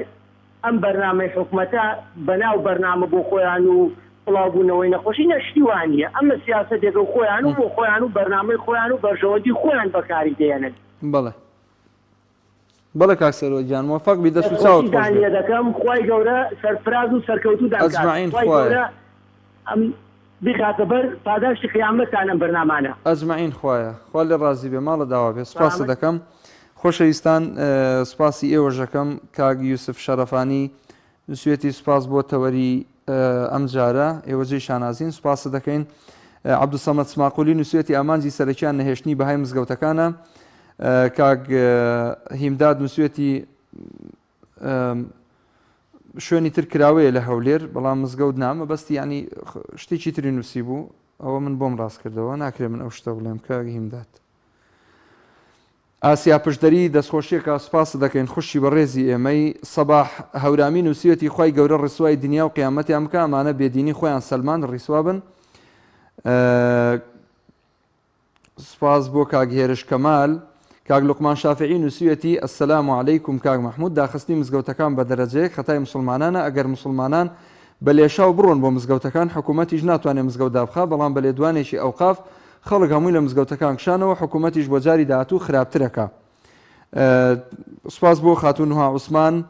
ئەم بەرنامەی حکومەتە بەناو بەرنامە بۆ خۆیان و بڵاوبوونەوەی نەخۆشی نە شتی وا نییە ئەمە سیاسەتێکە و خۆیان و بۆ خۆیان و بەرنامەی خۆیان و بەرژەوەندی خۆیان بەکاری دێنن. بەڵێ بەڵێ کاک سەروەت گیان مۆفەق بی دەست و چاوت خۆش دەستخۆشیتان بێ. لێ دەکەم خوای گەورە سەرفراز و سەرکەوتووتان کات اجمعین خوای خوایە. گەورە ئەم بیخاتە بەر پاداشتی قیامەتتان ئەم بەرنامانە. اجمعین خوایە خوا لێ ڕازی بێ ماڵت ئاوا بێ سوپاست سەلامەت. دەکەم خۆشەویستان سوپاسی ئێوەش دەکەم کاک یوسف شەرەفانی نووسویەتی سوپاس بۆ تەوەری ئەم جارە ئێوە جێی شانازین سوپاست دەکەین عەبدولسەمەد سماقولی نووسویەتی ئامانجی سەرەکیان نەهێشتنی بەهای مزگەوتەکانە کاک هیمداد نووسویەتی شوێنی تر کراوەیە لە هەولێر بەڵام مزگەوت نا مەبەستی ینی شتێکی تری نووسی بوو ئەوە من بۆم ڕاست کردەوە ناکرێ من ئەو شتە بڵێم کاک هیمداد ئاسیا پشدەری دەستخۆشیەکە سوپاست دەکەین خوشکی بەڕێزی ئێمەی سەباح هەورامی نوسیویەتی خوای گەورە ڕیسوای دنیا و قیامەتیان بکا ئەمانە بێدینی خۆیان سەلماند ڕیسوا بن سوپاس بۆ کاک هێرش کەمال. کاک لوقمان شافعی نووسیویەتی، السلام علیکم کاک مەحمود داخستنی مزگەوتەکان بە دەرەجەیەک خەتای موسڵمانانە ئەگەر موسڵمانان بە لێشاو بڕۆن بۆ مزگەوتەکان حکومەتیش ناتوانێ مزگەوت دابخا بەڵام بە لێدوانێکی ئەوقاف خەڵک هەمووی لە مزگەوتەکان کشانەوە حکومەتیش بۆ جاری داهاتوو خراپترەکا سوپاس بۆ خاتوو نوها عوسمان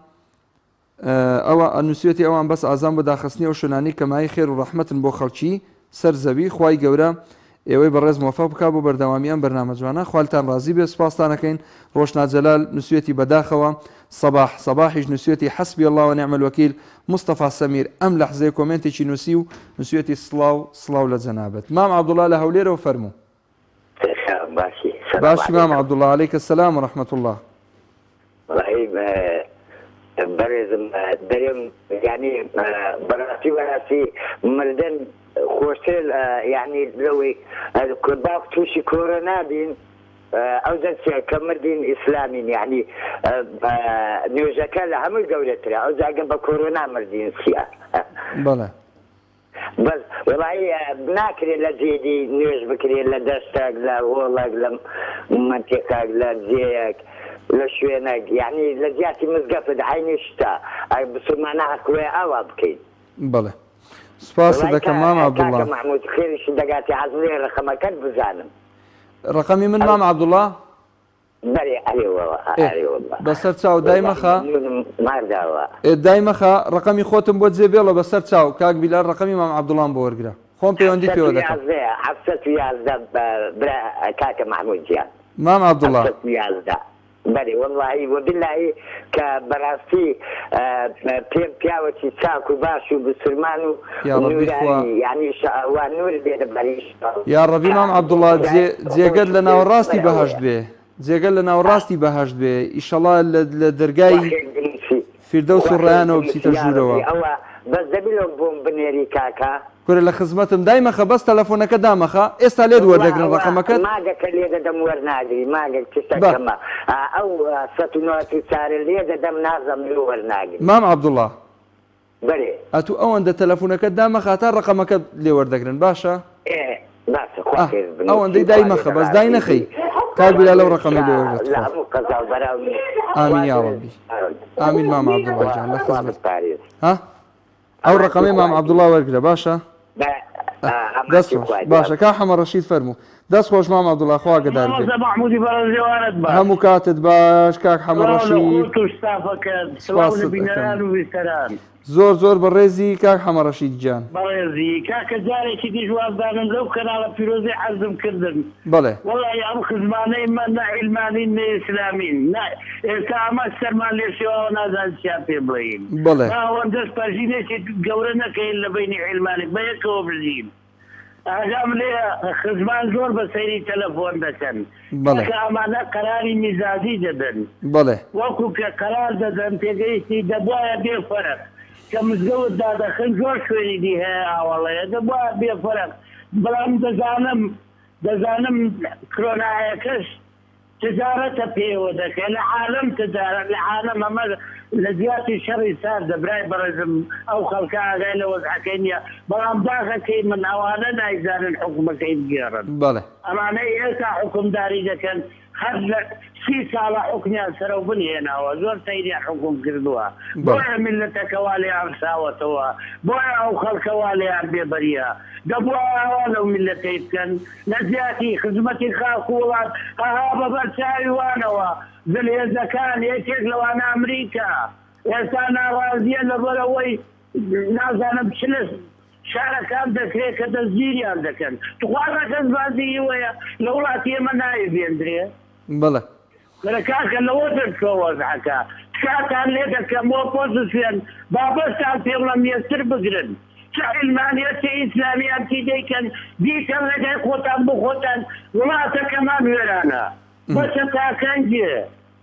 ئەوە نووسیویەتی ئەوان بەس ئازان بۆ داخستنی ئەو شوێنانەی کە مایەی خێر و ڕەحمەتن بۆ خەڵکی سەر زەوی، خوای گەورە ئێوەی بەڕێز مۆفەق بکات بۆ بەردەوامی ئەم بەرنامە جوانە، خوالتان ڕازی بێت سوپاستان ئەکەین، ڕۆشنا جەلال نووسیویەتی بەداخەوە، سەباح سەباحیش نووسیویەتی حسبی اللە و نعم الوکیل، مستەفا سەمیر ئەم لەحزەیە کۆمێنتێکی نووسی و نووسیویەتی سڵاو سڵاو لە جەنابت. مام عەبدوڵا لە هەولێرەوە فەرموو. باشی سلام باشی مام علیکم. عەبدوڵا علیک السلام و رحمە اللە. وەڵاهی بەڕێزم دەرێم یانی بەڕاستی بەڕاستی مردن خۆشترە یانی لەوەی باوک تووشی کۆرۆنا بین ئەو دەرچێ کە مردین ئیسلامین یانی نوێژەکە لە هەمووی گەورەترە ئەو جاگە بە کۆرۆنا مردین چیە بەڵێ. بەس وەڵایی ناکرێ لە جێدی نوێژ بکرێ لە دەشتەک لە هۆڵەک لە مەنتیقەک لە جێیەک لە شوێنەک یانی لە جیاتی مزگەفت عەینی شتە ئەی بسوڵمانە حەق وەیە ئاوا بکەین. بەڵێ سوپاست وەڵایی دەکەم مام عەبدوڵا. کاکە مەحمود خێریشت دەگاتێ حەزم لێیە ڕەقەمەکەت بزانم. ڕەقەمی من مام عەبدوڵا؟ بەرێ ئەرێ وەڵا ئێ ئەرێ وەڵا بەسەر چاو دای وەڵا مەخە. مەمنونم مارداوە. ئێ دای مەخە ڕەقەمی خۆتم بۆ جێ بێڵە بەسەر چاو کاک بیلال ڕەقەمی مام عەبدوڵام بۆ وەرگرە خۆم پەیوەندیت حەفسەت پێوە و دەکەم. یازدەیە حەفسەت و 11 برا کاکە مەحمود گیان مام عەبدوڵا. حەفسەت و 11 بەرێ وەڵاهی وەبیلاهی کە بەراستی پێم پیاوەکی چاک و باش و بسورمان و یاڕەبی خوا. نورانی یانی وا نور لێ دەباری یاڕەبی کە مام عەبدوڵا برای جێ جێگەت خۆش لە ناوەڕاستی بەر بەهەشت ئەوەیە. بێ جێگەت لە ناوەڕاستی بەهەشت بێ ئیشەڵا لە لە دەرگای خوا خێر بنوسی فیردەوس خوا و خێر ڕەیانەوە بنوسی بچیتە ژوورەوە. یاڕەبی ئەوە بەس دەبی لۆم بۆم بنێری کاکە. کورە لە خزمەتم دایمەخە بەس تەلەفۆنەکە دامەخە ئێستا لێت وەڵا وەردەگرن ئەوە ڕەقەمەکەت. ماگەکە لێدەدەم وەرناگری ماگەک تشتەک بە. کەمە ئەو سەت و نۆت و چارە لێدەدەم نازم لۆ وەرناگری. مام عەبدوڵا. بەرێ. ئەتوو ئەوەندە تەلەفونەکەت دامەخە هەتا ڕەقەمەکەت لێ وەردەگرن باشە. ئێ باشە خوا ئاه خێرت بنوسی ئەوەندەی دای خوا مەخە لێت بەس دای ڕازی نەخەی بی کاک خوا بیلال ئەو لێت ڕەقەمەی لێ وەرگرە لە تخوا. هەموو قەزا و بەرا و خوا ئامین یا لێت ڕەبی ئامین مام عەبدوڵا خوا گیان لە خوا خزمەت بتپارێزی. ها ئەو ئەمانتی ڕەقەمەی مام خوای عەبدوڵا وەرگرە باشە. بە ئاه دەست ئەمانتی خۆش خوای باشە دیار. کاک حەمە ڕەشید فەرموو دەست خۆش مام عەبدوڵا خوا ئاگەدارت بێ. مامۆستا مەحمودی بەڕێز ئێوارەت باش. هەموو کاتت باش کاک حەمە سڵاو لە ڕەشید. خۆت و ستافەکەت سڵاو لە سپاست ئەکەم. بینەران و بیسەران. زۆر زۆر بەڕێزی کاک حەمە ڕەشید گیان. بەڕێزی کاکە جارێکی دیش وازدانم لەو کەناڵە پیرۆزەی عەرزم کردن بەڵێ. وەڵاهی ئەم خزمانەی مە نە عیلمانین نە ئیسلامین نە ئێستا ئەمە سەرمان لێ شێواوە نازانین چیان پێ بڵێین بەڵێ. با ئەوەندەش پەرژینێکی گەورە نەکەین لە بەینی عیلمانی بەیەکەوە بژین. ئاگام لێیە خزمان زۆر بە سەیری تەلەفۆن دەکەن. بەڵێ. کاکە ئەمانە قەراری میزاجی دەدەن. بەڵێ. وەکو کە قەرار دەدەن تێگەیشتی دەبوایە بێ فەرق کە مزگەوت دادەخن زۆر شوێنی دی هەیە ئاوەڵەیە دەبوایە بێ فەرق بەڵام دەزانم دەزانم کرۆنایەکەش تجارەتە پێوە دەکەی لە عالەم تجارەت لە عالەم ئەمە لە جیاتی شەڕی ساردە برای بەڕێزم ئەو خەڵکە ئاگای لە وەزعەکەی نیە بەڵام داخەکەی من ئەوانە نایزانن حوکمەکەی بگێڕن بەڵێ. ئەمانەی ئێستا حوکمداری دەکەن هەر لە سی ساڵە حوکمیان سەرەو بن هێناوە زۆر سەیریان حوکم کردووە بەڵێ. بۆیە میللەتەکە وا لێیان ڕساوەتەوە بۆیە ئەو خەڵکە وا لێیان بێبەریە دەبوایە ئاوا لەو میللەتەی بکەن لە جیاتی خزمەتی خاک و وڵات ئەها بە بەر چاوی وانەوە زلهێزەکان یەکێک لەوانە ئەمریکا ئێستا ناڕازیە لەبەر ئەوەی نازانم چ لە شارەکان دەکرێت کە دەستگیریان دەکەن تخوا ڕەگەزبازی ئیوەیە لە وڵاتی ئێمە ناوی بێندرێ. بەڵێ. کورە کاکە لەوە دەرچوە وەزعەکە تکاتان لێ دەکەم ئۆپۆزسیۆن با بەستان پێ بڵێم یەکتر بگرن چ عیلمانیە چ ئیسلامی هەرچی دەیکەن بیکەن ڕێگای خۆتان بۆ خۆتان وڵاتەکەمان وێرانە بەسە تاکەنگێ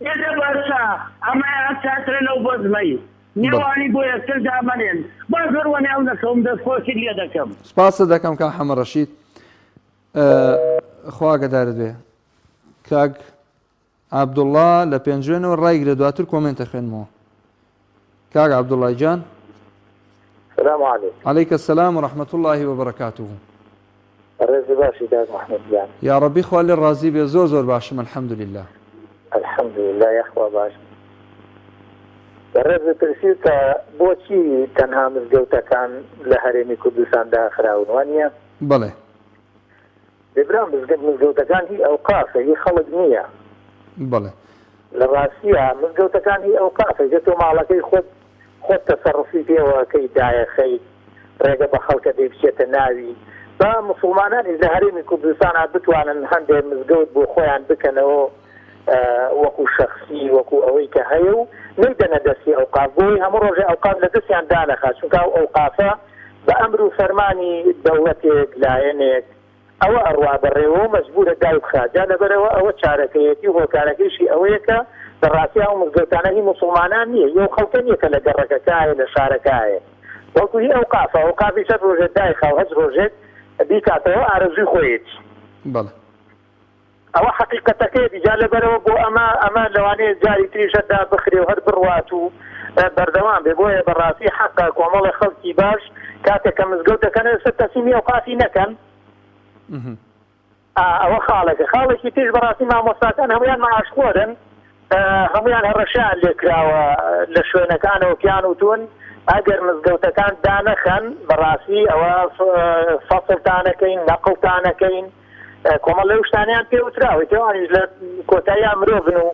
ئێدە بەسە ئەمەیان چاترە لەو بەزمەی نێوانی بۆ یەکتر دامەنێن با زۆر وەنیاو نەکەوم دەست خۆشیت لێ دەکەم. سپاست دەکەم کاک حەمە ڕەشید خوا ئاگەدارت بێ. کاک عەبدوڵڵا لە پێنجوێنەوە ڕایگرە دواتر کۆمێنت ئەخوێنمەوە کاک عەبدوڵڵای گیان. سلام علیکم. علیک السلام و رحمة اللە و برکاته. ڕێزی باشی کاک محمود گیان. یاڕەبی خوا لێ ڕازی بێ زۆر زۆر باشم الحمدللە. الحمدللە یاخوا باشم. بەڕێز پرسیوتە بۆچی تەنها مزگەوتەکان لە هەرێمی کوردستان داخراون وانیە؟ بەڵێ. دەی برام مزگەت مزگەوتەکان هی ئەوقافە هی خەڵک نییە. بەڵێ. لە ڕاستیا مزگەوتەکان هی ئەوقافە جە تۆ ماڵەکەی خۆت خۆت تەسەڕوفی پێوە ئەکەی دایەخەیت ڕێگە بە خەڵکە دەی بچێتە ناوی با موسڵمانانیش لە هەرێمی کوردستانا بتوانن هەندێ مزگەوت بۆ خۆیان بکەنەوە وەکو شەخسی وەکو ئەوەی کە هەیە و نەیدەنە دەستی ئەوقاف بۆی هەموو ڕۆژێ ئەوقاف لە دەستیان دانەخا چونکە ئەو ئەوقافە بە ئەمر و فەرمانی دەوڵەتێک لایەنێک ئەوە ئەڕوا بەڕێوە و مەجبوورە دایبخا، جا لەبەرئەوە ئەوە چارەکەیەتی و هۆکارەکەیشی ئەوەیە کە لە ڕاستیا ئەو مزگەوتانە هی موسوڵمانان نییە، هی ئەو خەڵکە نییە کە لە گەڕەکەکایە، لە شارەکایە، بەڵکو هی ئەوقافە، ئەوقافیش هەر ڕۆژێ دایخا و هەچ ڕۆژێک بیکاتەوە ئارەزووی خۆیەتی. بەڵێ. ئەوە حەقیقەتەکەیەتی، جا لەبەرئەوە بۆ ئەمە ئەمە لەوانەیە جاری تریش هەر دابخرێ و هەر بڕوات و بەردەوام بێ، بۆیە بەڕاستی حەقە کۆمەڵێ خەڵکی باش کاتێک کە مزگەوت دەکەنەوە ئێستا تەسلیمی ئەوقافی نەکەن، ئا ئەوە خاڵێکە، خاڵێکی تریش بەڕاستی مامۆستاکان هەموویان مەعاشخۆرن، هەموویان هەڕەشەیان لێکراوە لە شوێنەکانەوە پێیان وتوون ئەگەر مزگەوتەکان دانەخەن بەڕاستی ئەوە فەسڵتانەکەین نەقڵتانەکەین کۆمەڵ لەو شتانیان پێ وتراوە تێوانیش لە کۆتاییا مرۆڤن و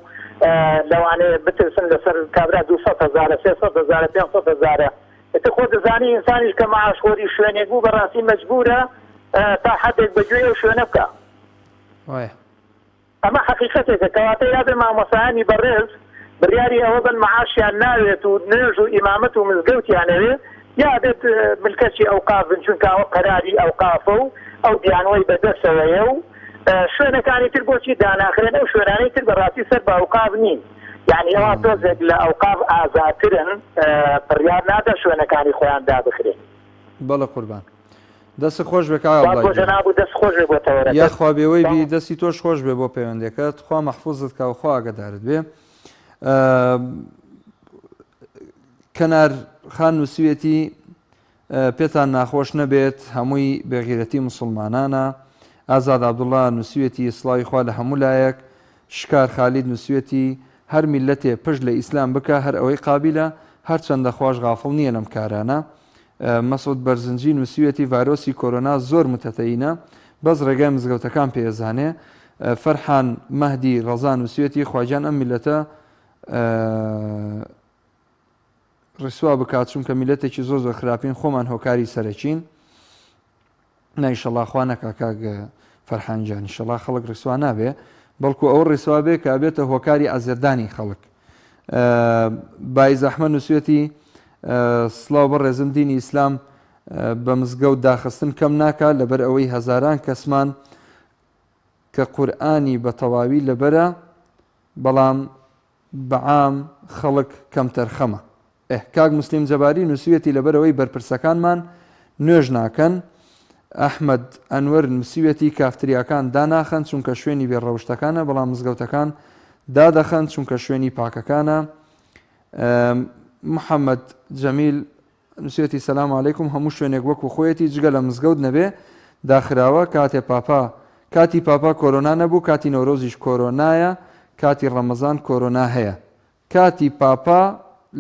لەوانەیە بترسن لەسەر کابرا 200 هەزارە 300 هەزارە 500 هەزارە ئیتر خۆ دەزانی ئینسانیش کە مەعاشخۆری شوێنێک بوو بەڕاستی مەجبورە تا حەدێک بە گوێی ئەو شوێنە بکا. وایە. ئەمە حەقیقەتێکە، کەواتە یابێ مامۆستایانی بەڕێز بڕیاری ئەوە بەن مەعاشیان ناوێت و نوێژ و ئیمامەت و مزگەوتیان ئەوێ، یا ئەبێت ملکەچی ئەوقاف بن چونکە ئەوە قەراری ئەوقافە و ئەو بیانوەی بەدەسەوەیە و شوێنەکانی تر بۆچی داناخرێن ئەو شوێنانەی تر بەڕاستی سەر بە ئەوقاف نین یانی ئەوان تۆزێک لە ئەوقاف ئازاترن بڕیار نادەن شوێنەکانی خۆیان دابخرێن. بەڵێ قوربان. دەستت خۆش بێ کاک سپاس عەبدوڵا بۆ گیان. جەناب و دەست خۆش بێ بۆ تەوەرەکەت. یاخوا بێوەی بی سڵاو. دەستی تۆش خۆش بێ بۆ پەیوەندیەکەت خوا مەحفوزت کا و خوا ئاگەدارت بێ. کەنار خان نووسیوێتی پێتان ناخۆش نەبێت هەمووی بێغیرەتی موسڵمانانە. ئازاد عەبدوڵا نووسیوێتی سڵاوی خوا لە هەموو لایەک. شکار خالید نووسیوێتی هەر میللەتێ پشت لە ئیسلام بکا هەر ئەوەی قابیلە، هەرچەندە خواش غافڵ نییە لەم کارانە. مەسعود بەرزنجی نووسیویەتی ڤایرۆسی کۆرۆنا زۆر متەتەینە بەس ڕێگای مزگەوتەکان پێ ئەزانێ. فەرحان مەهدی ڕەزا نووسیویەتی خواگیان ئەم میللەتە ڕیسوا بکات چونکە میللەتێکی زۆر زۆر خراپین خۆمان هۆکاری سەرەکین. نا ئیشەڵا خوا نەکا کاک فەرحان گیان ئیشەڵا خەڵک ڕیسوا نابێ بەڵکو ئەوە ڕیسوا بێ کە ئەبێتە هۆکاری ئەزێتدانی خەڵک بایز ئەحمەد نووسوێتی سڵاو بەڕێزم دینی ئیسلام بە مزگەوت داخستن کەم ناکا لەبەر ئەوەی هەزاران کەسمان کە قورئانی بە تەواوی لەبەرە بەڵام بەعام خەڵک کەمتەرخەمە. ئه کاک موسلیم جەباری نوسیویەتی لەبەرئەوەی بەرپرسەکانمان نوێژ ناکەن. ئەحمەد ئەنوەر نوسیویەتی کافتریاکان داناخەن چونکە شوێنی بێ ڕەوشتەکانە بەڵام مزگەوتەکان دادەخەن چونکە شوێنی پاکەکانە. محەمەد جەمیل نوسیویەتی سلام علیکم هەموو شوێنێک وەکو خۆیەتی جگە لە مزگەوت نەبێ داخراوە کاتێ پاپا کاتی پاپا کۆرۆنا نەبوو کاتی نەورۆزیش کۆرۆنایە کاتی ڕەمەزان کۆرۆنا هەیە کاتی پاپا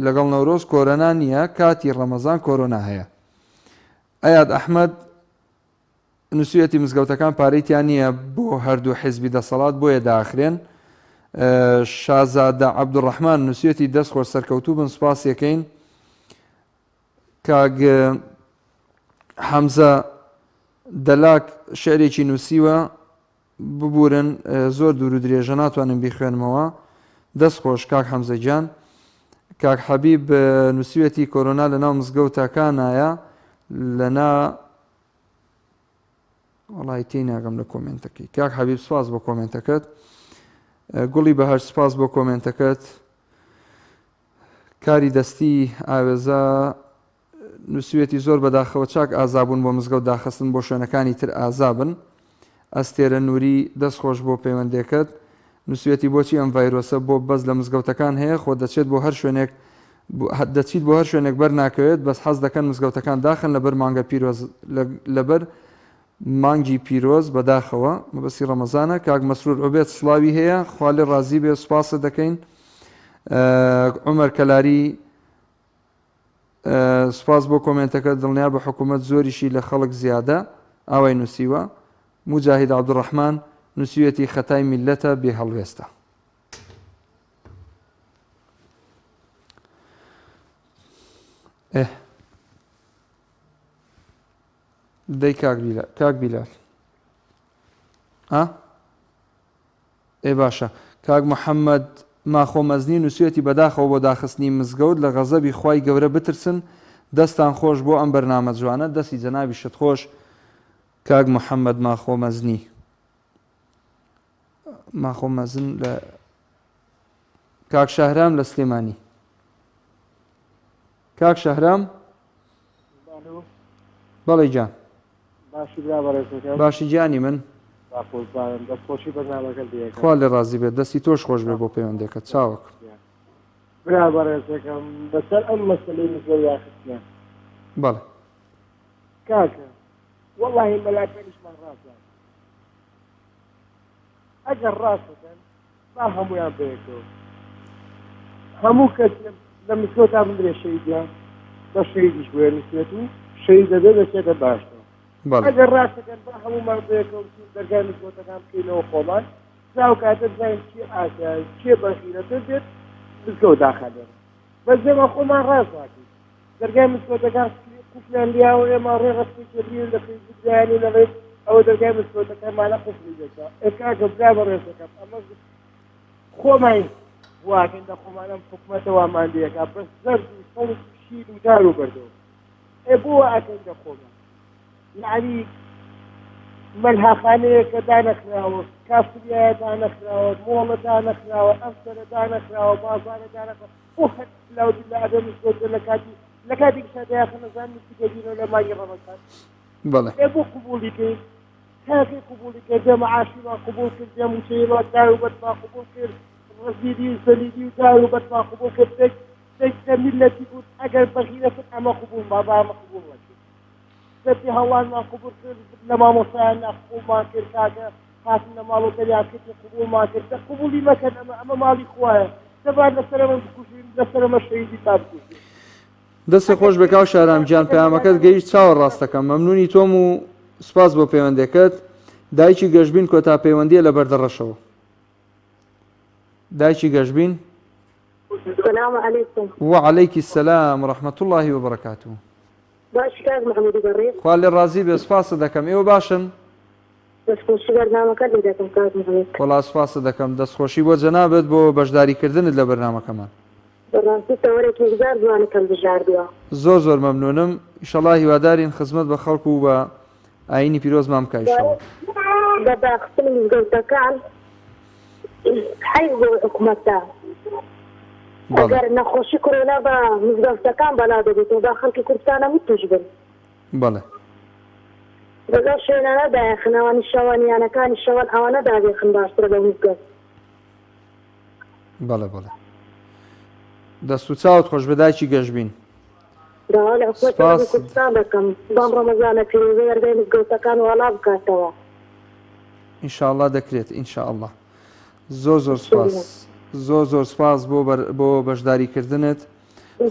لەگەڵ نەورۆز کۆرۆنا نییە کاتی ڕەمەزان کۆرۆنا هەیە ئەیاد ئەحمەد نوسیویەتی مزگەوتەکان پارەی تیا نییە بۆ هەردوو حیزبی دەسەڵات بۆیە داخرێن. شازادە عەبدولڕەحمان نوسیویەتی دەست خۆش سەرکەوتوو بن سوپاسیەکەین. کاک حەمزە دەلاک شعرێکی نووسیوە ببورن زۆر دوور و درێژە ناتوانم بیخوێنمەوە دەست خۆش کاک حەمزە گیان کاک حەبیب نووسیویەتی کۆرۆنا لەناو مزگەوتەکانایە لەنا وەڵی تێی ناگەم لە کۆمێنتەکەی کاک حەبیب سپاس بۆ کۆمێنتەکەت گوڵی بەهەشت سپاس بۆ کۆمێنتەکەت کاری دەستی ئاوێزا نووسویەتی زۆر بەداخەوە چاک ئازابوون بۆ مزگەوت داخستن بۆ شوێنەکانی تر ئازابن ئەستێرە نوری دەست خۆش بۆ پەیوەندێکەت نووسویەتی بۆچی ئەم ڤایرۆسە بۆ بەس لە مزگەوتەکان هەیە خۆ دەچێت بۆ هەر شوێنێک دەچیت بۆ هەر شوێنێک بەر ناکەوێت بەس حەز دەکەن مزگەوتەکان داخن لەبەر مانگە پیرۆز لەبەر. مانگی پیرۆز بەداخەوە مەبەستی ڕەمەزانە کاک مەسرور عوبێد سڵاوی هەیە خوا لێ ڕازی بێ سوپاست دەکەین عومەر کەلاری سوپاس بۆ کۆمێنتەکە دڵنیا بە حکوومەت زۆریشی لە خەڵک زیادە ئاوای نووسیوە موجاهید عەبدولڕەحمان نووسیویەتی خەتای میللەتە بێ هەڵوێستە. ئه دەی کاک بیلال کاک بیلال ئا ئێ باشە کاک محەممەد ماخۆ مەزنی نووسیویەتی بەداخەوە بۆ داخستنی مزگەوت لە غەزەبی خوای گەورە بترسن دەستان خۆش بۆ ئەم بەرنامە جوانە دەستی جەنابیشت خۆش کاک محەممەد ماخۆ مەزنی ماخۆ مەزن لە کاک شەهرام لە سلێمانی کاک شەهرام بەڵێ گیان باشی برا بەڕێزەکەم باشی گیانی من با قوربانم دەست خۆشی بەرنامەکەت لێ ئەکەم. خوا لێ ڕازی بێت دەستی تۆش خۆش بێ بۆ پەیوەندەکەت چاوەک. برا بەڕێزەکەم لەسەر ئەم مەسەلەی مزگەوت داخستنە. بەڵێ. کاکە وەڵاهی مەلاکانیشمان ڕاست ناکەن ئەگەر ڕاست دەکەن با هەموویان بەیەکەوە هەموو کەس لە مزگەوتا بمرێ شەیدە بە شەیدیش بۆیە نووسێت و شەید دەبێت دەچێتە باشەوە ئەگەر ڕاستەکەن با هەموومان بەیەکەوە بچین دەرگای مزگەوتەکان بکەینەوە خۆمان جا ئەو کاتە بزانین کێ ئاسایە کێ بەغیرەتر بێت مزگەوت داخا لێرە بەس ئێمە خۆمان ڕاست ناکەین دەرگای مزگەوتەکان قفلیان لیاوە ئێمە ڕێ ڕەسمی کردین لە فەیسبوک دایانین ئەڵێن ئەوە دەرگای مزگەوتەکانمانە قفلی دەکا ئێ کاکە برا بەڕێزەکەم ئەمە خۆمان واکەین لە خۆمان ئەم حکومەتە وامان لێکا بەس زەرد و سەوز و شین و دار و بەردەوە ئێ بۆ وا ئەکەین لە خۆمان یعنی مەلهاخانەیەکە دانەخراوە کافتریایە دانەخراوە مۆڵە دانەخراوە ئەم سەرە دانەخراوە بازارە دانەخراوە بۆ هەر لاو بالله ئەبێ مزگەوت بێ لە کاتی لە کاتێک شادیاخە نەزان دەبینەوە لە مانگی ڕەمەزان بەڵێ ئێ بۆ قبوڵی کەین تاکەی قبوڵی کرد بێ معاشیمان قبوڵ کرد بێ موچەیمان دار و بەردمان قبوڵ کرد ڕەزیلی و زەلیلی و دار و بەردمان قبوڵ کرد دەی دەی دە میللەتی کورد ئەگەر بەغیرەتن ئەمە قبوڵ ما با ئەمە قبوڵ نەکەین دەستی هەڵانمان قبوڵ کرد لە مامۆستایان ناقبوڵمان کرد کاکە هاتن لە ماڵەوە دەریان کردین قبوڵمان کرد دە قبوڵی مەکەن ئەمە ئەمە ماڵی خوایە دەبا لەسەر ئەمە بکوژین لەسەر ئەمە شەهیدی تا بکوژین. دەستت خۆش بێ کاک شارام گیان پەیامەکەت گەیشت چاوە ڕاستەکەم مەمنونی تۆم و سوپاس بۆ پەیوەندەکەت دایکی گەشبین کۆتا پەیوەندیە لە بەردەڕەشەوە دایکی گەشبین سلام علیکم وعلیک السلام ورحمة الله وبرکاته باشی کاک محمودی بەڕێز خوا لێ ڕازی بێ سوپاست دەکەم ئێوە باشن دەستخۆشی بەرنامەکەت لێ دەکەم کاک محمود. وەڵا سوپاست دەکەم دەستخۆشی بۆ جەنابت بۆ بەشداری کردنت لە بەرنامەکەمان. بەڕاستی تەوەرێکی یەکجار جوانت هەڵبژاردووە. زۆر زۆر مەمنونم ئیشەڵا هیوادارین خزمەت بە خەڵک و بە ئاینی پیرۆزمان بکا ئیشەڵا. بە داخستنی مزگەوتەکان حەیف بۆ حکومەتە ئەگەر نەخۆشی کۆرۆنا بە مزگەوتەکان بەلا دەبێتەوە با خەڵکی کوردستان هەموو توش بن. بەڵێ. لەگەڵ شوێنانە دایەخن ئەوانی شەوان یانەکانی شەوان ئەوانە دابێخن باشترە لەو مزگەوت. بەڵێ بەڵێ دەست و چاوت خۆش بێ دایکی گەشبین. داوا لە حکومەتی هەرێمی کوردستان دەکەم بەم ڕەمەزانە پیرۆزە دەرگای مزگەوتەکان واڵا بکاتەوە. ان شاء اللە دەکرێت ان شاء اللە زۆر زۆر سپاس زۆر زۆر سپاس بۆ بۆ بەشداری کردنت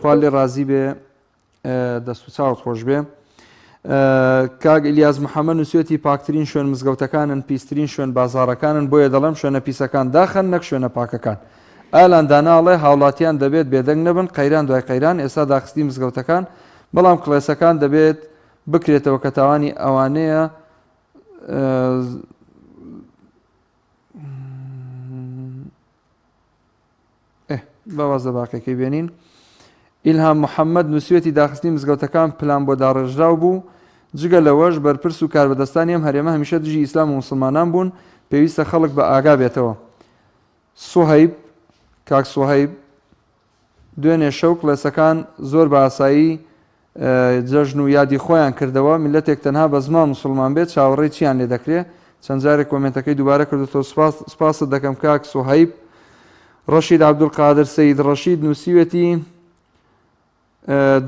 خوا لێ ڕازی بێ دەست و چاوت خۆش بێ. کاک ئیلیاس محەممەد نووسێتی پاکترین شوێن مزگەوتەکانن پیسترین شوێن بازاڕەکانن بۆیە دەڵێم شوێنە پیسەکان داخەن نەک شوێنە پاکەکان. ئالان داناڵێ هاوڵاتیان دەبێت بێدەنگ نەبن قەیران دوای قەیران ئێستا داخستنی مزگەوتەکان بەڵام کڵێسەکان دەبێت بکرێتەوە کە تاوانی ئەوانەیە ئه با واز لە باقیەکەی بێنین. ئیلهام محەمەد نووسیویەتی داخستنی مزگەوتەکان پلان بۆ داڕێژراو بوو، جگە لەوەش بەرپرس و کاربەدەستانی ئەم هەرێمە هەمیشە دژی ئیسلام و موسڵمانان بوون، پێویستە خەڵک بە ئاگا بێتەوە. سوهەیب کاک سوهەیب دوێنێ شەو کڵێسەکان زۆر بە ئاسایی جەژن و یادی خۆیان کردەوە، میللەتێک تەنها بە زمان موسڵمان بێت چاوەڕێی چیان لێ دەکرێ؟ چەند جارێک کۆمێنتەکەی دووبارە کردۆتەوە سوپاس سوپاست دەکەم کاک سوهەیب. ڕەشید عەبدولقادر سەید ڕەشید نووسیوێتی،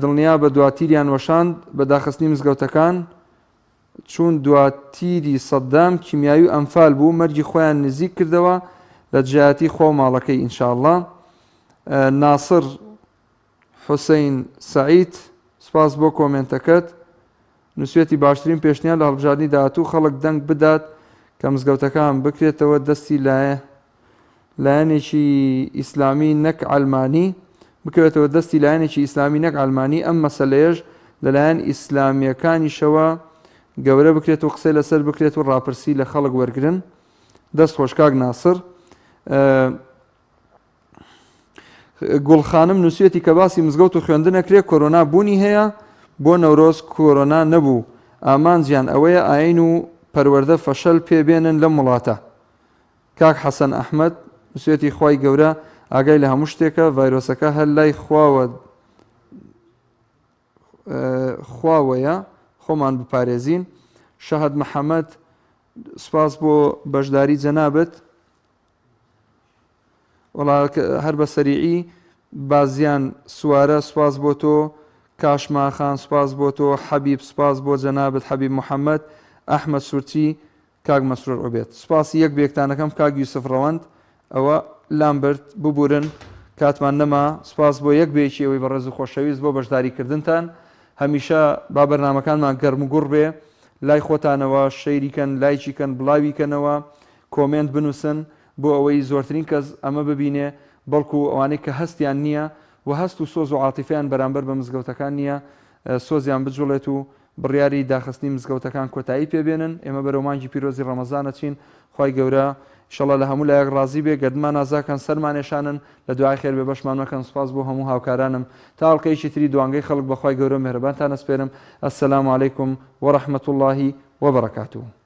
دڵنیابە دواتیریان وەشاند بە داخستنی مزگەوتەکان. چوون دوا تیری سەدام کیمیاوی و ئەنفال بوو مەرگی خۆیان نزیک کردەوە لە دژایەتی خوا و ماڵەکەی ان شاء اللە ناصر حوسەین سەعید سوپاس بۆ کۆمێنتەکەت. نوسویەتی باشترین پێشنیار لە هەڵبژاردنی داهاتوو خەڵک دەنگ بدات کە مزگەوتەکان بکرێتەوە دەستی لایەنێکی ئیسلامی نەک عەلمانی بکەوێتەوە دەستی لایەنێکی ئیسلامی نەک عەلمانی ئەم مەسەلەیەش لەلایەن ئیسلامیەکانیشەوە گەورە بکرێت و قسەی لەسەر بکرێت و ڕاپرسی لە خەڵک وەرگرن دەست خۆش کاک ناسر. گوڵ خانم نووسیەتی کە باسی مزگەوت و خوێندن ئەکرێ کۆرۆنا بوونی هەیە بۆ نەورۆز کۆرۆنا نەبوو ئامانجیان ئەوەیە ئاین و پەروەردە فەشەل پێ بێنن لەم وڵاتە کاک حەسەن ئەحمەد نووسیەتی خوای گەورە ئاگای لە هەموو شتێکە ڤایرۆسەکە هەر لای خواوە خواوەیە خۆمان بپارێزین شەهد محەممەد سپاس بۆ بەشداری جەنابت وەڵا هەر بە سەریعی بازیان سوارە سوپاس بۆ تۆ کاشما خان سوپاس بۆ تۆ حەبیب سوپاس بۆ جەنابت حەبیب محەممەد ئەحمەد سورچی کاک مەسرور عوبێد سوپاسی یەک بەیەکتانەکەم کاک یوسف ڕەوەند ئەوە لام برد ببورن کاتمان نەما سوپاس بۆ یەک بەیەکی ئەوەی بەڕێز و خۆشەویست بۆ بەشداری کردنتان هەمیشە با بەرنامەکانمان گەرم و گوڕ بێ لای خۆتانەوە شەیری کەن لایکی کەن بڵاوی کەنەوە کۆمێنت بنوسن بۆ ئەوەی زۆرترین کەس ئەمە ببینێ بەڵکو ئەوانەی کە هەستیان نییە و هەست و سۆز و عاتیفەیان بەرامبەر بە مزگەوتەکان نییە سۆزیان بجوڵێت و بڕیاری داخستنی مزگەوتەکان کۆتایی پێ بێنن ئێمە بەرەو مانگی پیرۆزی ڕەمەزان ئەچین خوای گەورە ئیشەڵا لە هەموو لایەک ڕازی بێ گەردنمان ئازا کەن سەرمان ئێشانن لە دوعای خێر بێ بەشمان مەکەن سوپاس بۆ هەموو هاوکارانم تا ئەڵقەیەکی تری دوانگەی خەڵک بە خوای گەورە و میهرەبانتان ئەسپێرم السلام علیکم ورحمة اللە وبرکاته.